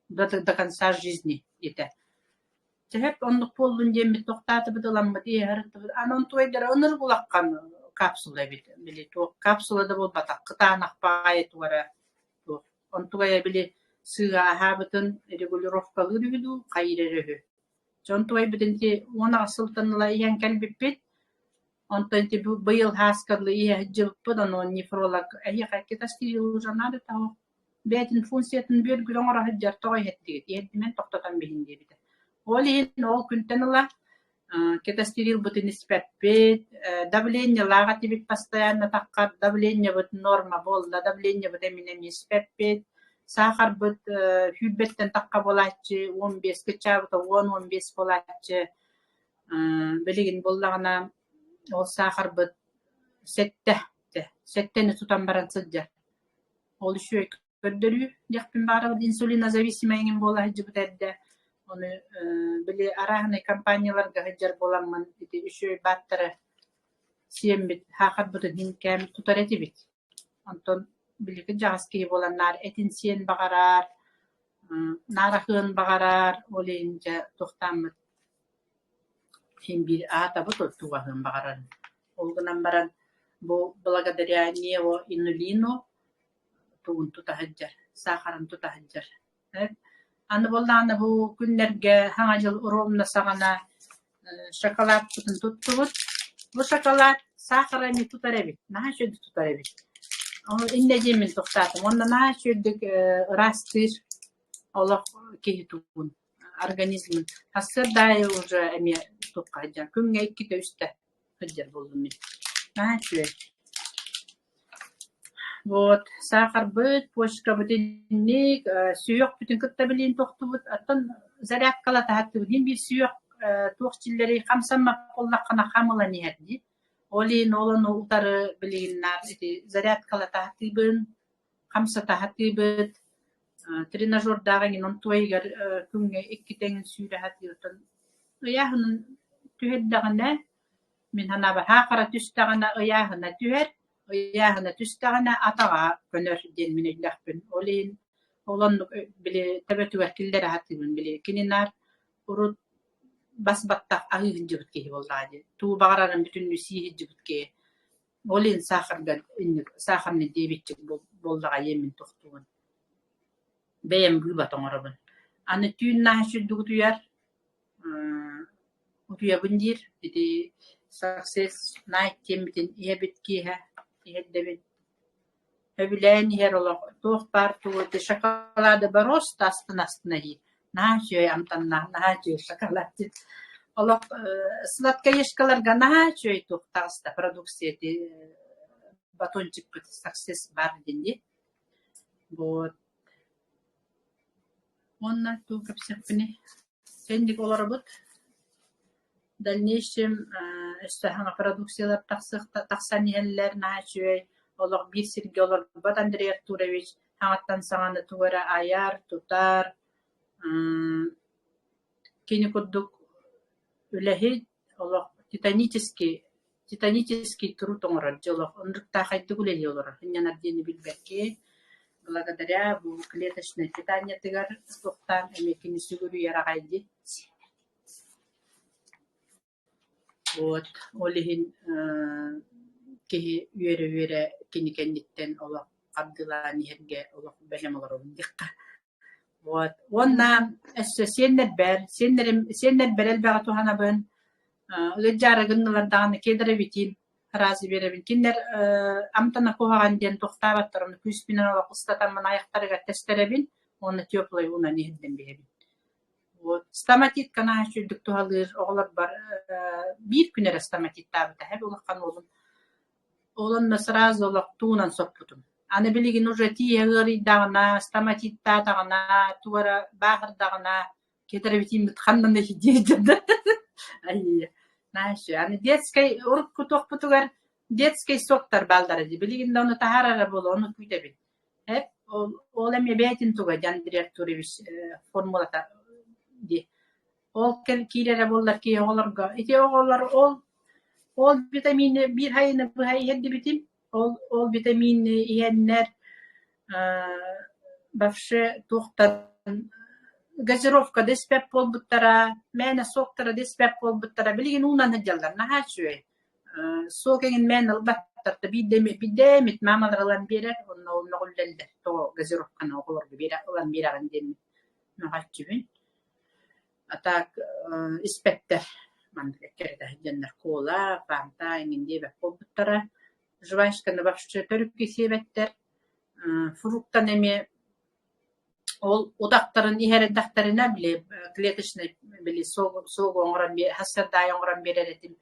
до, до конца жизни диэтэ. Сөп оннук буоллун диэммит тохтоотубут ыламмыт иһэртибит аны онтуойдара ынырык улахан капсула эбит били туох капсула да буолбатах кытаанах баҕайы туга эрэ туох Онтугайа били сыыһа аһаабытын регулировкалыыр үһү дуу, хайыыр эрэ үһү. Дьэ онтугайбытын ити 18 сылтан ыла иһэн кэлбиппит. Онтон ити быйыл һааскарлы иһэ сылдьыбыппыт, ону нефролог эһиэхэ кетостерил уже надо того бэйэтин функциятын бүөргүр оҥоро сылдьар тоҕо иһэрдигит, иһэрдимэн тохтотон биһин диэбитэ. Ол иһин ол күнтэн ыла кетостерилбытын испэппит, давлениелаах этибит постоянно таххар, давлениебыт норма буолла, давлениебыт эминэн испэппит, саахарбыт сүүрбэттэн тахха буолааччы, 15 кыччаабыта 10-15 буолааччы, билигин буоллаҕына ол саахарбыт сэттэ, сэттэни тутан баран сылдьар. Ол үчүгэй көрдөрүү диэхпин баҕарабын инсулинозависимай эҥин буола сылдьыбыта эрдэ. Ону били арааһынай компанияларга сылдьар буоламмын ити үчүгэй бааттары сиэммит, саахарбытын иһин кээм тутар этибит. Онтон били кырдьаҕас киһи буолан наар этин сиэн баҕарар, наар аһыан баҕарар, ол иһин дьэ туохтааммыт син биир аатабыт тугу аһыан баҕарарын. Ол гынан баран бу благодаря неоинулину тугун тута сылдьар, саахарын тута сылдьар. Аны буоллаҕына бу күннэргэ Саҥа дьыл ровно саҕана шоколадпытын туттубут. Бу шоколад саахара эмиэ тутар эбит, наһаа үчүгэйдик тутар эбит. Ол иннэ диэммин тохтоотум. Уонна наһаа үчүгэйдик ыраастыыр олох киһи тугун, организмын. Сарсыарда аайы уже эмиэ туохха сылдьар, күҥҥэ иккитэ-үстэ сылдьар буоллум мин. Наһаа үчүгэй. Вот, саахарбыт, почкабыт инник, сүһүөхпүтүн кытта билиин тохтубут. Оттон зарядкалата сатыыбын. Иһин биир сүһүөх туох чиллэрий хамсаммат буоллаххына хам ылан иһэр дии. Ол иһин ол ону утары билигин наар ити зарядкалата сатыыбын, хамсата сатыыбыт. Тренажердаах эҥин онтуойугар күҥҥэ иккитэ эҥин сүүрэ сатыыр. Ыйааһынын түһэрдэҕинэ Мин санаабар, саахара түстэҕинэ ыйааһына түһэр, ыйааһына түстэҕинэ атаҕа көнөр диэн мин өйдөөхпүн. Ол иһин ол оннук били төбөтүгэр киллэрэ сатыыбын били кини наар урут бас баттах аһыы сылдьыбыт киһи буоллаҕа дии. Тугу баҕарарын бүтүннүү сии сылдьыбыт киһи. Ол иһин саахарга инник саахарный диэбиччик буоллаҕа ийэм тохтугун. Бэйэм быыбат оҥоробун. Аны түүн наһаа сүрдүк утуйар, Утуйабын диир, ити Success Night диэммитин иһэбит киэһэ, иһэрдэбин. Сөбүлээн иһэр олох туох баар тугу ити шоколады боруоста астына-астына иһиир. Наһаа үчүгэй амтаннаах, наһаа үчүгэй шоколад диэн. Олох сладкоежкаларга наһаа үчүгэй туох таҕыста продукция ити батончикпыт Success бар диэн дии. Вот. Уонна тугу кэпсиэхпиний? Сэнник олоробут. В дальнейшем өссө саҥа продукциялар тахсан иһэллэр, наһаа үчүгэй. Олох биир сиргэ олорбот Андрей Артурович саҥаттан саҥаны тугу эрэ айар, тутар. Кини курдук үлэһит, олох титанический титанический труд оҥорор дьэ олох оннуктаахайдык үлэлии олорор. Сынньанар диэни билбэккин. Благодаря бу клеточнай питаниетыгар туохтаан эмиэ кини сүгүрүйэр аҕай дии. Вот ол иһин киһи үөрэ-үөрэ кини кэнниттэн олох хардыылаан иһэргэ олох бэлэм олоробун диэххэ. Вот. Уонна өссө сиэннэрбэр, сиэннэрим, сиэннэрбэр элбэҕи туһанабын. Ыалдьаары гыннылар даҕаны кедровитин араас биэрэбин. Кинилэр амтана куһаҕан диэн тохтооботтор, ону күүспүнэн олох ыстатаммын айахтарыгар тэстэрэбин уонна теплай уунан иһирдэн биэрэбин. Вот. Стоматитка наһаа үчүгдүк туһалыыр оҕолорбор биир күн эрэ стоматиттаабыта, улахан уолум. Ол онно сразу олох туунан соппутум. Аны билигин уже тииһэ ыарыйдаҕына, стоматиттаатаҕына, тугу эрэ бааһырдаҕына, кедровитиммит ханна диир да Знаешь, аны детскай урукку туохпутугар детский соктар бааллара дии. Билигин да ону таһаарара буолуо, ону күүтэбин. Эп, ол, ол эмиэ бэйэтин туга дии Андрей Артурович формулата дии. Ол киирэрэ буоллар киһи оҕолорго. Ити оҕолор ол ол витамины биир сайыны быһа иһэрдибитим. Ол ол витамины иһэннэр вообще туохтан газировка да испэт буолбуттара, мээнэ соктара да испэт буолбуттара. Билигин уунан сылдьаллар, наһаа үчүгэй. Сок эҥин мээнэ ылбаттар да биирдэ эмит биирдэ эмит маамалар ылан биэрэр, онно ол мөҕүллэллэр. Тоҕо газировканы оҕолорго биэрэ ылан биэрэҕин диэммин мөҕөөччүбүн. А так испэттэр. Маннык эккирэтэ сылдьаннар кола, фанта эҥин диэбэт буолбуттара. Жвачканы вообще төрүккэ сиэбэттэр. Фруктаны эмиэ ол утахтарын иһэр эрдэхтэринэ, били клеточный били сок оҥорон сарсыарда аайы оҥорон биэрэр этим.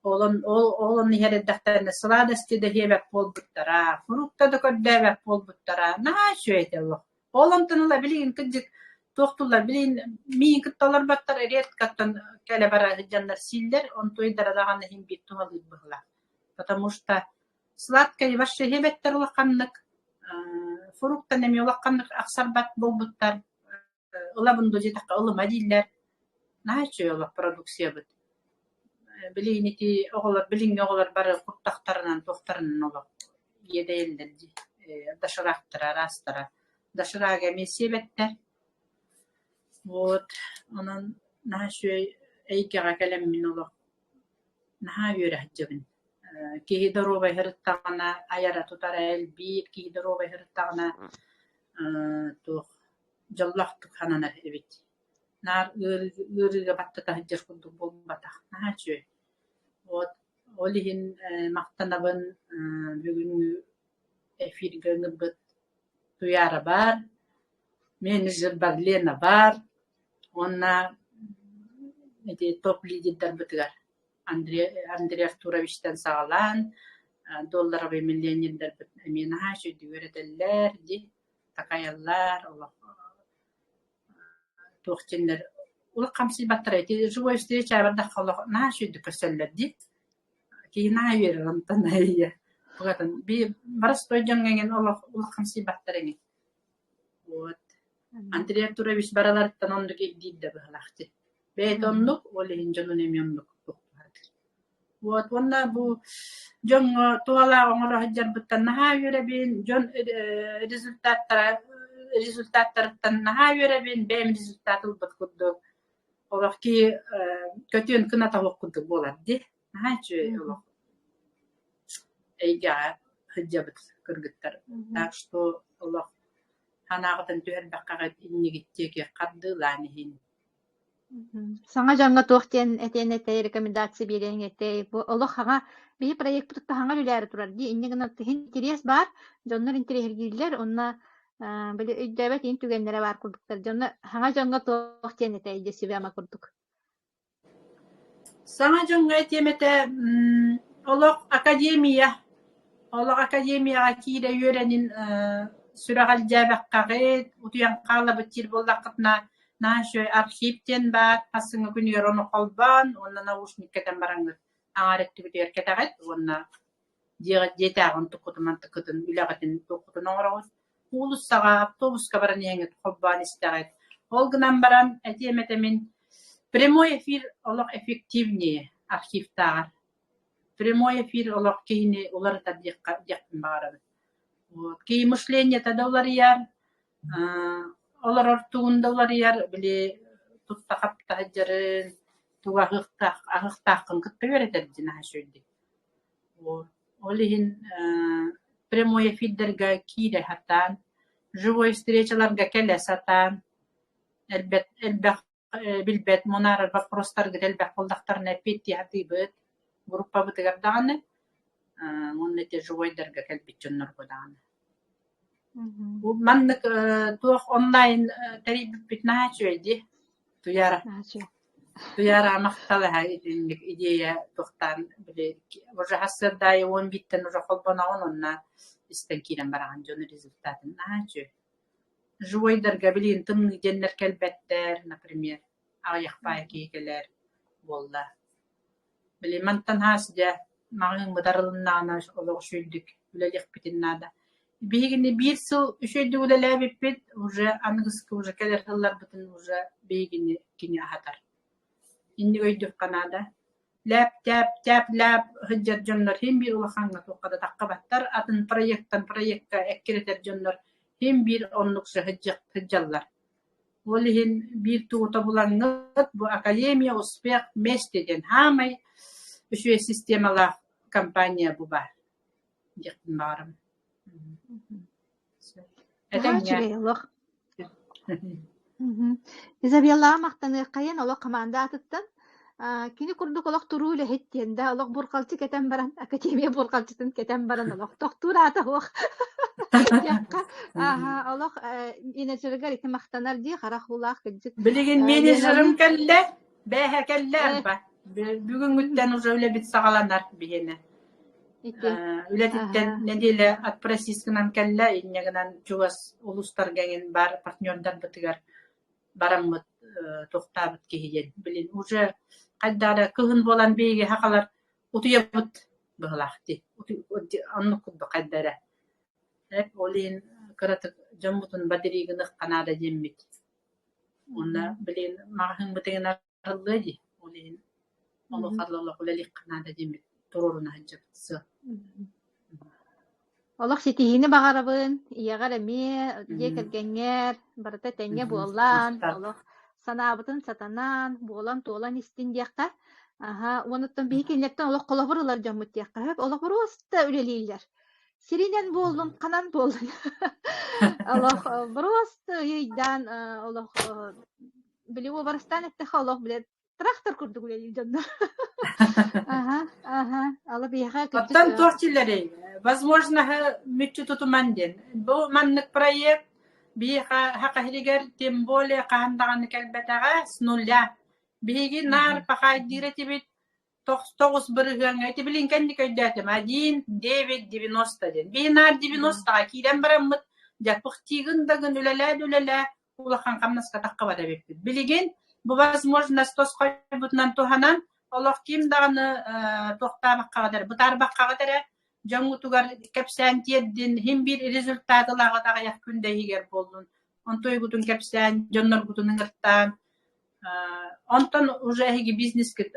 Ол ол онно иһэр эрдэхтэринэ сладости да иһиэбэт буолбуттара, фрукта да көрдөөбөт буолбуттара. Наһаа үчүгэй этэ олох. Ол онтон ыла билигин кырдьык туохтууллар билигин миигин кытта олорботтор редкоттан кэлэ-бара сылдьаннар сииллэр, онтуойдара даҕаны иһин биир туһалыыр быһыылаах. Потому что сладкое вообще иһэбэттэр улаханнык, фруктан эмиэ улаханнык ахсарбат буолбуттар. Ылабын дуо диэтэххэ ылыма дииллэр. Наһаа үчүгэй олох продукциябыт. Билигин ити оҕолор билиҥҥи оҕолор бары куртахтарынан туохтарынан олох иэдэйэллэр дии. Доширактара араастара. Доширага эмиэ сиэбэттэр. Вот онон наһаа үчүгэй эйгэҕэ кэлэммин олох наһаа үөрэ сылдьабын. Киһи доруобай сырыттаҕына айара-тутара элбиир, киһи доруобай сырыттаҕына туох дьоллоохтук сананар эбит. Наар ыарыыга баттата сылдьар курдук буолбатах. Наһаа үчүгэй. Вот ол иһин махтанабын бүгүҥҥү эфиргэ ыҥырбыт Туйаара баар, менеджер Лена баар уонна ити топ-лидердарбытыгар Андрей, Андрей Артуровичтан саҕалаан долларовый миллионердарбыт эмиэ наһаа үчүгэйдик үөрэтэллэр дии, такайаллар, олох туох диэннэр олох хамсыйбаттара ити живой встреча бардахха олох наһаа үчүгэйдик көрсөллөр дии. Киһи наһаа үөрэр онтон ийэ букатын би боростуой дьоҥҥо эҥин олох олох хамсыйбаттар эҥин. Вот. Андрей Артурович бараларыттан оннук ирдиир да быһыылаах дии. Бэйэтэ оннук, ол иһин дьонун эмиэ оннук туттарар. Вот уонна бу дьоҥҥо туһалаах оҥоро сылдьарбыттан наһаа үөрэбин, дьон результаттара результаттарыттан наһаа үөрэбин, бэйэм результат ылбыт курдук. Олох киһи көтүөн кыната суох курдук буолар дии. Наһаа үчүгэй олох эйгэҕэ сылдьабыт кыргыттар. Так что олох санааҕытын түһэрбэххэ иннигит диэки хардыылаан иһин. Саҥа дьоҥҥо туох диэн этиэн этэй, рекомендация биэриэҥ этэй? Бу олох хаҥа биһи проекпытыттан хаҥа үлэлээри турар дии. Инньэ гынан иһин интэриэс баар, дьоннор интэриэһиргииллэр уонна били өйдөөбөт иһин түгэннэрэ баар курдуктар. Дьонно хаҥа дьоҥҥо туох диэн этэй дьэ сүбэ-ама курдук. Саҥа дьоҥҥо этиэм этэ, олох академия, олох академияҕа киирэ үөрэнин сүрэҕэлдьээбэххэҕит, утуйан хаалабыт диир буоллаххытына, наһаа үчүгэй архив диэн баар, сарсыҥҥы күнүгэр ону холбоон уонна наушник кэтэн бараҥҥыт аҥаар өттүгүтүгэр кэтэҕит уонна дьиэҕит дьиэтээҕин туккутун мантыккытын үлэҕитин туоххутун оҥороҕут. Уулуссаҕа, автобуска баран иһэҥҥит холбоон истэҕит. Ол гынан баран, этиэм этэ мин прямой эфир олох эффективнее архивтааҕар. Прямой эфир олох киһини уларытар диэххэ диэхпин баҕарабын. Вот. Киһи мышлениета да уларыйар, олорор тугун да уларыйар, били тутта-хапта сылдьарын, тугу аһыахтаах аһыахтааххын кытта үөрэтэр дии наһаа үчүгэйдик. Ол иһин прямой эфирдэргэ киирэ сатаан, живой встречаларга кэлэ сатаан, элбэх элбэх билбэт мунаарар боппуруостаргыт элбэх буоллахтарына эппиэттии сатыыбыт группабытыгар даҕаны уонна ити живойдарга кэлбит дьоннорго даҕаны. Бу маннык туох онлайн тэрийбиппит наһаа үчүгэй дии. Туйаара. Туйаара махтал эһэ итинник идея туохтаан били уже сарсыарда аайы 11-тэн уже холбоноҕун уонна истэн киирэн бараҕын дьон результатын наһаа үчүгэй. Живойдарга билигин тымныы диэннэр кэлбэттэр, например, аҕыйах баай киһи кэлэр буолла. Били мантан хаас дьэ маҕаһыыммыт арылыннаҕына олох үчүгэйдик үлэлиэхпитин наада. Биһигини биир сыл үчүгэйдик үлэлээбиппит, уже аныгыскы уже кэлэр сылларбытын уже биһигини кини аһатар. Инник өйдүөххэ наада. Лээп-тээп, тээп-лээп сылдьар дьоннор син биир улахаҥҥа туохха да таххыбаттар, атын проектан проекка эккирэтэр дьоннор син биир оннук сылдьаллар. Ол иһин биир тугу тобулаҥҥыт бу Академия успех вместе диэн саамай үчүгэй системалаах компания бу баар диэхпин баҕарабын. Наһаа үчүгэй олох. Изабеллаҕа махтаныаххайын олох хамаанда аатыттан. Кини курдук олох туруу үлэһит диэн да олох бурҕалдьы кэтэн баран академия бурҕалдьытын кэтэн баран олох тохтуур аата суох диэххэ ааһа олох менеджерыгар ити махтанар дии харах уулаах кырдьык Билигин менеджерым Леналыын кэллэ, бээһэ кэллэ э арба. Бүгүҥҥүттэн уже үлэбит саҕаланар биһиэнэ. ити Үлэтиттэн аһа нэдиэлэ отпросискынан кэллэ, инньэ гынан чугас улуустарга эҥин баар партнердарбытыгар бараммыт туохтаабыт киһи диэн. Билин уже хайдах эрэ кыһын буолан биһиги сахалар утуйабыт быһыылаах дии. Оннук курдук хайда эрэ. Ол иһин кыратык дьоммутун бадырыыгыныахха наада диэммит. Уонна билигин маҕаһыыммытыгар арыллыа дии. Ол иһин олох олох үлэлиэххэ наада диэммит туруоруна сылдьабыт сыал. Олох ситиһиини баҕарабын, ийэҕэр эмиэ, дьиэ кэргэҥҥэр барыта тэҥҥэ буоллаан, Махтал. олох санаабытын сатанан, буолан-туолан истин диэххэ. Аһа, уонуттан биһи кинилэртэн олох холобур ылар дьоммут диэххэ сөп. Олох боруоста үлэлииллэр. Сиринэн буоллун, ханан буоллун. Олох боруоста ыйдаан олох били уобарастаан эттэххэ олох билэр трактор курдук үлэлиир дьоннор. Аха, аха. Ала биһиэхэ кырдьык Оттон туох дьиэлэрий? Возможноһы мүччү тутуман диэн. Бу маннык проект биһиэхэ Саха тем более хаһан даҕаны кэлбэтэҕэ с нуля. Биһиги наар пахайдыыр этибит 9 бырыһыаҥҥа ити билин кэнник өйдөөтүм 1,9,90 диэн. Биһи наар 90-ҕа киирэн бараммыт дьэ пыхтыыгын да гын үлэлээ да үлэлээ улахан хамнаска таххыбат эбиппит. Билигин бу возможность тосхойбутунан туһанан олох ким даҕаны туохтаабаккаҕыт эрэ, бытаарбаккаҕыт эрэ дьоҥҥутугар кэпсээн тиэрдин, иһин биир результат ылаҕыт аҕыйах күн да иһигэр буоллун. Онтуйгутун кэпсээн, дьонноргутун ыҥыртаан, онтон уже эһиги бизнескит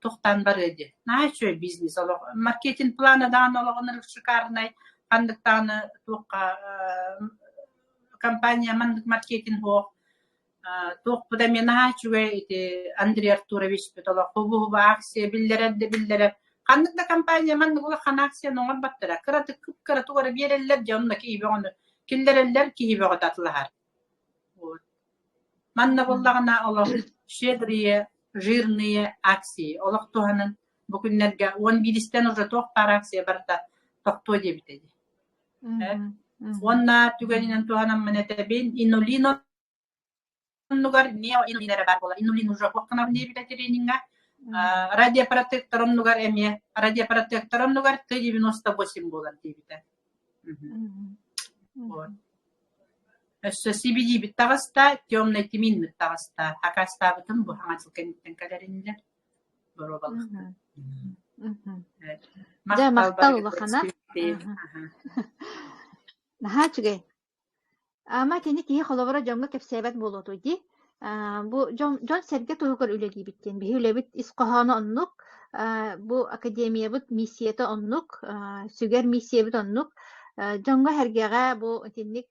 тохтоон барыа дии. Наһаа үчүгэй бизнес олох. Маркетинг плана даҕаны олоҕун шикарнай, ханнык даҕаны туохха компания маннык маркетинг суох. Туохпут эмиэ наһаа үчүгэй ити Андрей Артуровичпыт олох хубу-хубу акция биллэрэр да биллэрэр. Ханнык да компания маннык улахан акцияны оҥорботтора. Кыратык кып-кыра тугу эрэ биэрэллэр дьэ онно киһи бөҕөнү киллэрэллэр, киһи бөҕөтө атылаһар. Вот. Манна буоллаҕына олох щедрые, жирные акции олох туһанан бу күннэргэ 11-истэн уже туох баар акция барыта тохтуо диэбитэ дии. Уонна түгэнинэн туһанаммын этэбин, инулин оннугар неоинулин эрэ баар буолар. Инулин уже суох диэбитэ трениҥҥэ. Радиопротектор оннугар эмиэ радиопротектор оннугар Т-98 буолар диэбитэ. Вот. Өссө CBD-бит таҕыста, темный тминмит таҕыста. Акаастаабытым бу хаҥа дьыл кэнниттэн кэлэр инилэр. Боруобалыахпыт. Дьэ, Махтал махтал барыгытыгар улахана. Наһаа үчүгэй. Ама кини киһи холобура дьоҥҥо кэпсээбэт буолуо дии. Бу дьон дьон-сэргэ туһугар үлэлиибит диэн. Биһи үлэбит ис хоһооно оннук, бу академиябыт миссията оннук, сүгэр миссиябыт оннук. Дьоҥҥо-сэргэҕэ бу итинник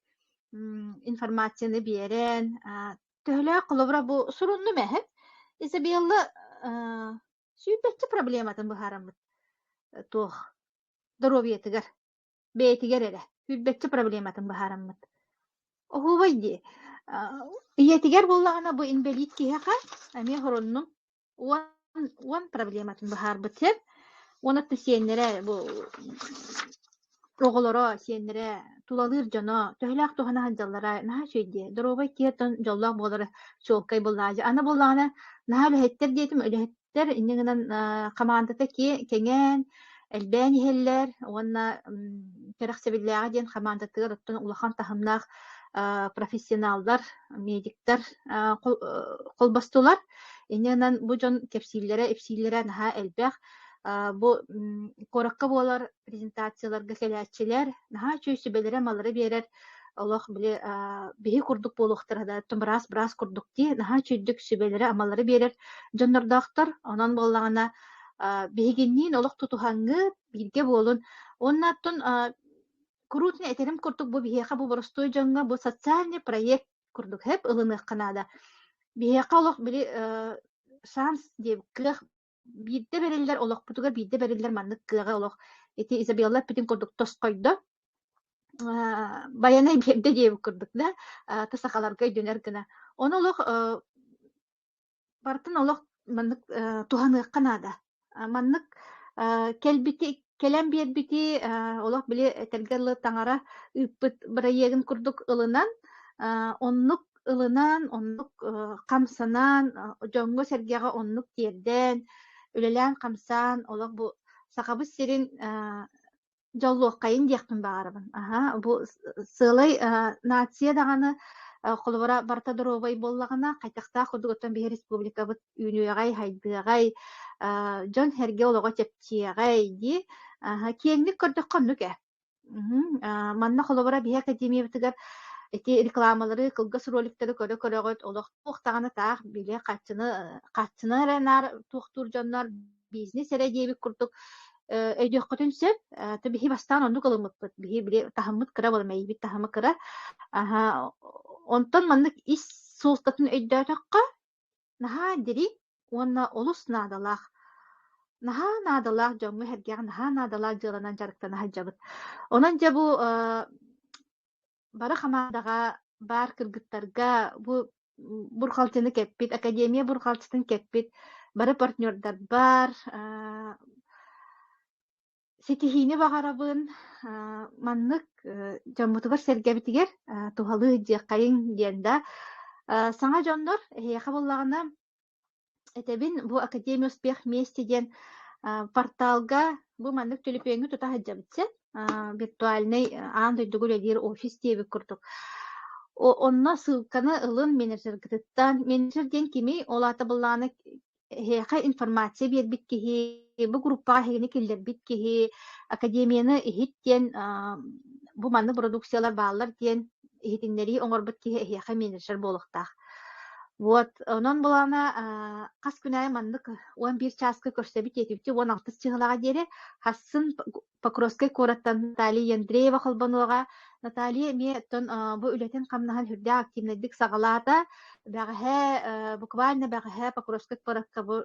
информацияны биэрэн, төһөлөөх холобура бу суруннум эһэм Изабелла сүүрбэччэ проблематын быһаараммыт туох доруобуйатыгар бэйэтигэр эрэ сүүрбэччэ проблематын быһаараммыт. Оһуобай дии. Ийэтигэр буоллаҕына бу инбэлиит киһиэхэ эмиэ хороннум 10 проблематын быһаарбыт сир. Уонна сиэннэрэ бу оҕолоро, сиэннэрэ, тулалыыр дьоно төһөлөөх туһана сылдьаллара наһаа үчүгэй дии. Доруобай киһи оттон дьоллоох буолара чуолкай буоллаҕа. Аны буоллаҕына наһаа үлэһиттэр диэтим, үлэһиттэр инньэ гынан хамаандата кэҥээн, элбээн иһэллэр уонна кэрэхсэбиллээҕэ диэн хамаандатыгар оттон улахан таһымнаах профессионаллар, медиктэр холбостулар. Инньэ гынан бу дьон кэпсииллэрэ-ипсииллэрэ наһаа элбэх. Бу куоракка буолар презентацияларга кэлээччилэр наһаа үчүгэй сүбэлэри-амалары биэрэр олох били биһи курдук буолуохтара да быраас быраас курдук дии наһаа үчүгдүк сүбэлэри-амалары биэрэр дьоннордоохтор. Онон буоллаҕына биһигинниин олох тутуһаҥҥыт бииргэ буолун. Уонна оттон куруутун этэрим курдук бу биһиэхэ бу боростуой дьоҥҥо бу социальный проект курдук хэп ылыныахха наада. Биһиэхэ олох били шанс диэбит кыах биирдэ бэриллэр олохпутугар биирдэ бэриллэр маннык кыаҕы олох ити Изабелла эппитин курдук тосхойдо. Байанай биэрдэ диэбит курдук да, та сахаларга өйдөнөр гына. Ону олох барытын олох Маннык туһаныахха наада. Маннык кэлбити кэлэн биэрбити олох били этэргэ дылы таҥара ыыппыт бырайыагын курдук ылынан, оннук ылынан, оннук хамсанан, дьоҥҥо-сэргэҕэ оннук тиэрдэн, үлэлээн-хамсаан олох бу Сахабыт сирин дьоллуоххайын диэхпин баҕарабын. Аһа, бу сыалай нация даҕаны холобура барыта доруобай буоллаҕына, хайдахтаах курдук оттон биһи республикабыт үүнүөҕэй, хайдыаҕай, дьон-сэргэ олоҕо чэпчиэҕэй дии. Аһа, киэҥник көрдөххө оннук ээ. Манна холобура биһи академиябытыгар ити рекламалары, кылгас роликтары көрө-көрөҕүт, олох туох даҕаны таах били харчыны харчыны эрэ наар туохтуур дьоннор бизнес эрэ диэбит курдук өйдүөххүтүн сөп. То биһи бастаан оннук ылыммыппыт. Биһи били таһыммыт кыра буолан мэйиибит таһыма кыра. Аха, онтон маннык ис суолтатын өйдөөтөххө, наһаа дириҥ уонна олус наадалаах. Наһаа наадалаах дьоҥҥо-сэргэҕэ наһаа наадалаах дьыаланан дьарыктана сылдьабыт. Онон дьэ бу бары хамаандаҕа баар кыргыттарга бу бурҕалдьыны кэппит, академия бурҕалдьытын кэппит бары партнердарбар ситиһиини баҕарабын. Маннык дьоммутугар-сэргэбитигэр туһалыы сылдьыаххайыҥ диэн да. Саҥа дьоннор эһиэхэ буоллаҕына Этэбин, бу Академия успех вместе диэн порталга бу маннык төлөпүөҥҥэ тута сылдьабыт син виртуальнай аан дойдуга үлэлиир офис диэбит курдук. Онно ссылканы ылын менеджергытыттан. Менеджер диэн кимий? Ол аата былаана эһиэхэ информация биэрбит киһи, бу группаҕа эһигини киллэрбит киһи, академияны иһит диэн бу маннык продукциялар бааллар диэн иһитиннэрии оҥорбут киһи эһиэхэ менеджер буолуохтаах. Вот, онон былаана хас күн аайы маннык 11 чааска көрсөбүт диэтибити 16 чыһылаҕа диэри хассын Покровскай куораттан Наталья Андреева холбонуоҕа. Наталья эмиэ оттон бу үлэтин-хамнаһын сүрдээх активнайдык саҕалаата. Бэҕэһээ, буквально бэҕэһээ Покровскай куоракка бу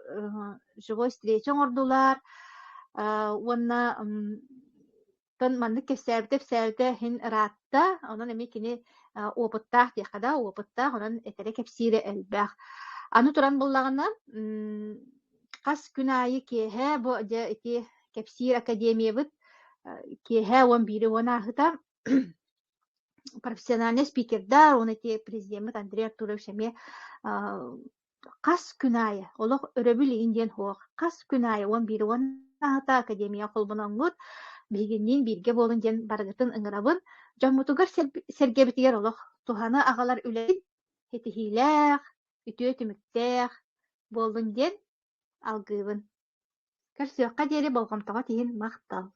живой встреча оҥордулар. Уонна Оттон маннык кэпсээбитэ-ипсээбитэ иһин ыраатта, онон эмиэ кини опыттаах диэххэ да, опыттаах, онон этэрэ кэпсиирэ элбэх. Аны туран буллаҕына, хас күн аайы киэһэ бу дьэ ити кэпсиир академиябыт киэһэ 11 уон ааһыта профессиональный спикердар уонна ити президеммит Андрей Артурович эмиэ Хас күн аайы, олох өрөбүл иһин диэн суох, хас күн аайы 11 уон ааһыта академия холбоноҥҥут, биһигинниин бииргэ буолун диэн барыгытын ыҥырабын. Дьоммутугар сэргэбитигэр олох туһаны аҕалар үлэбит ситиһиилээх, үтүө түмүктээх буоллун диэн алгыыбын. Көрсүөххэ диэри болҕомтоҕут иһин махтал.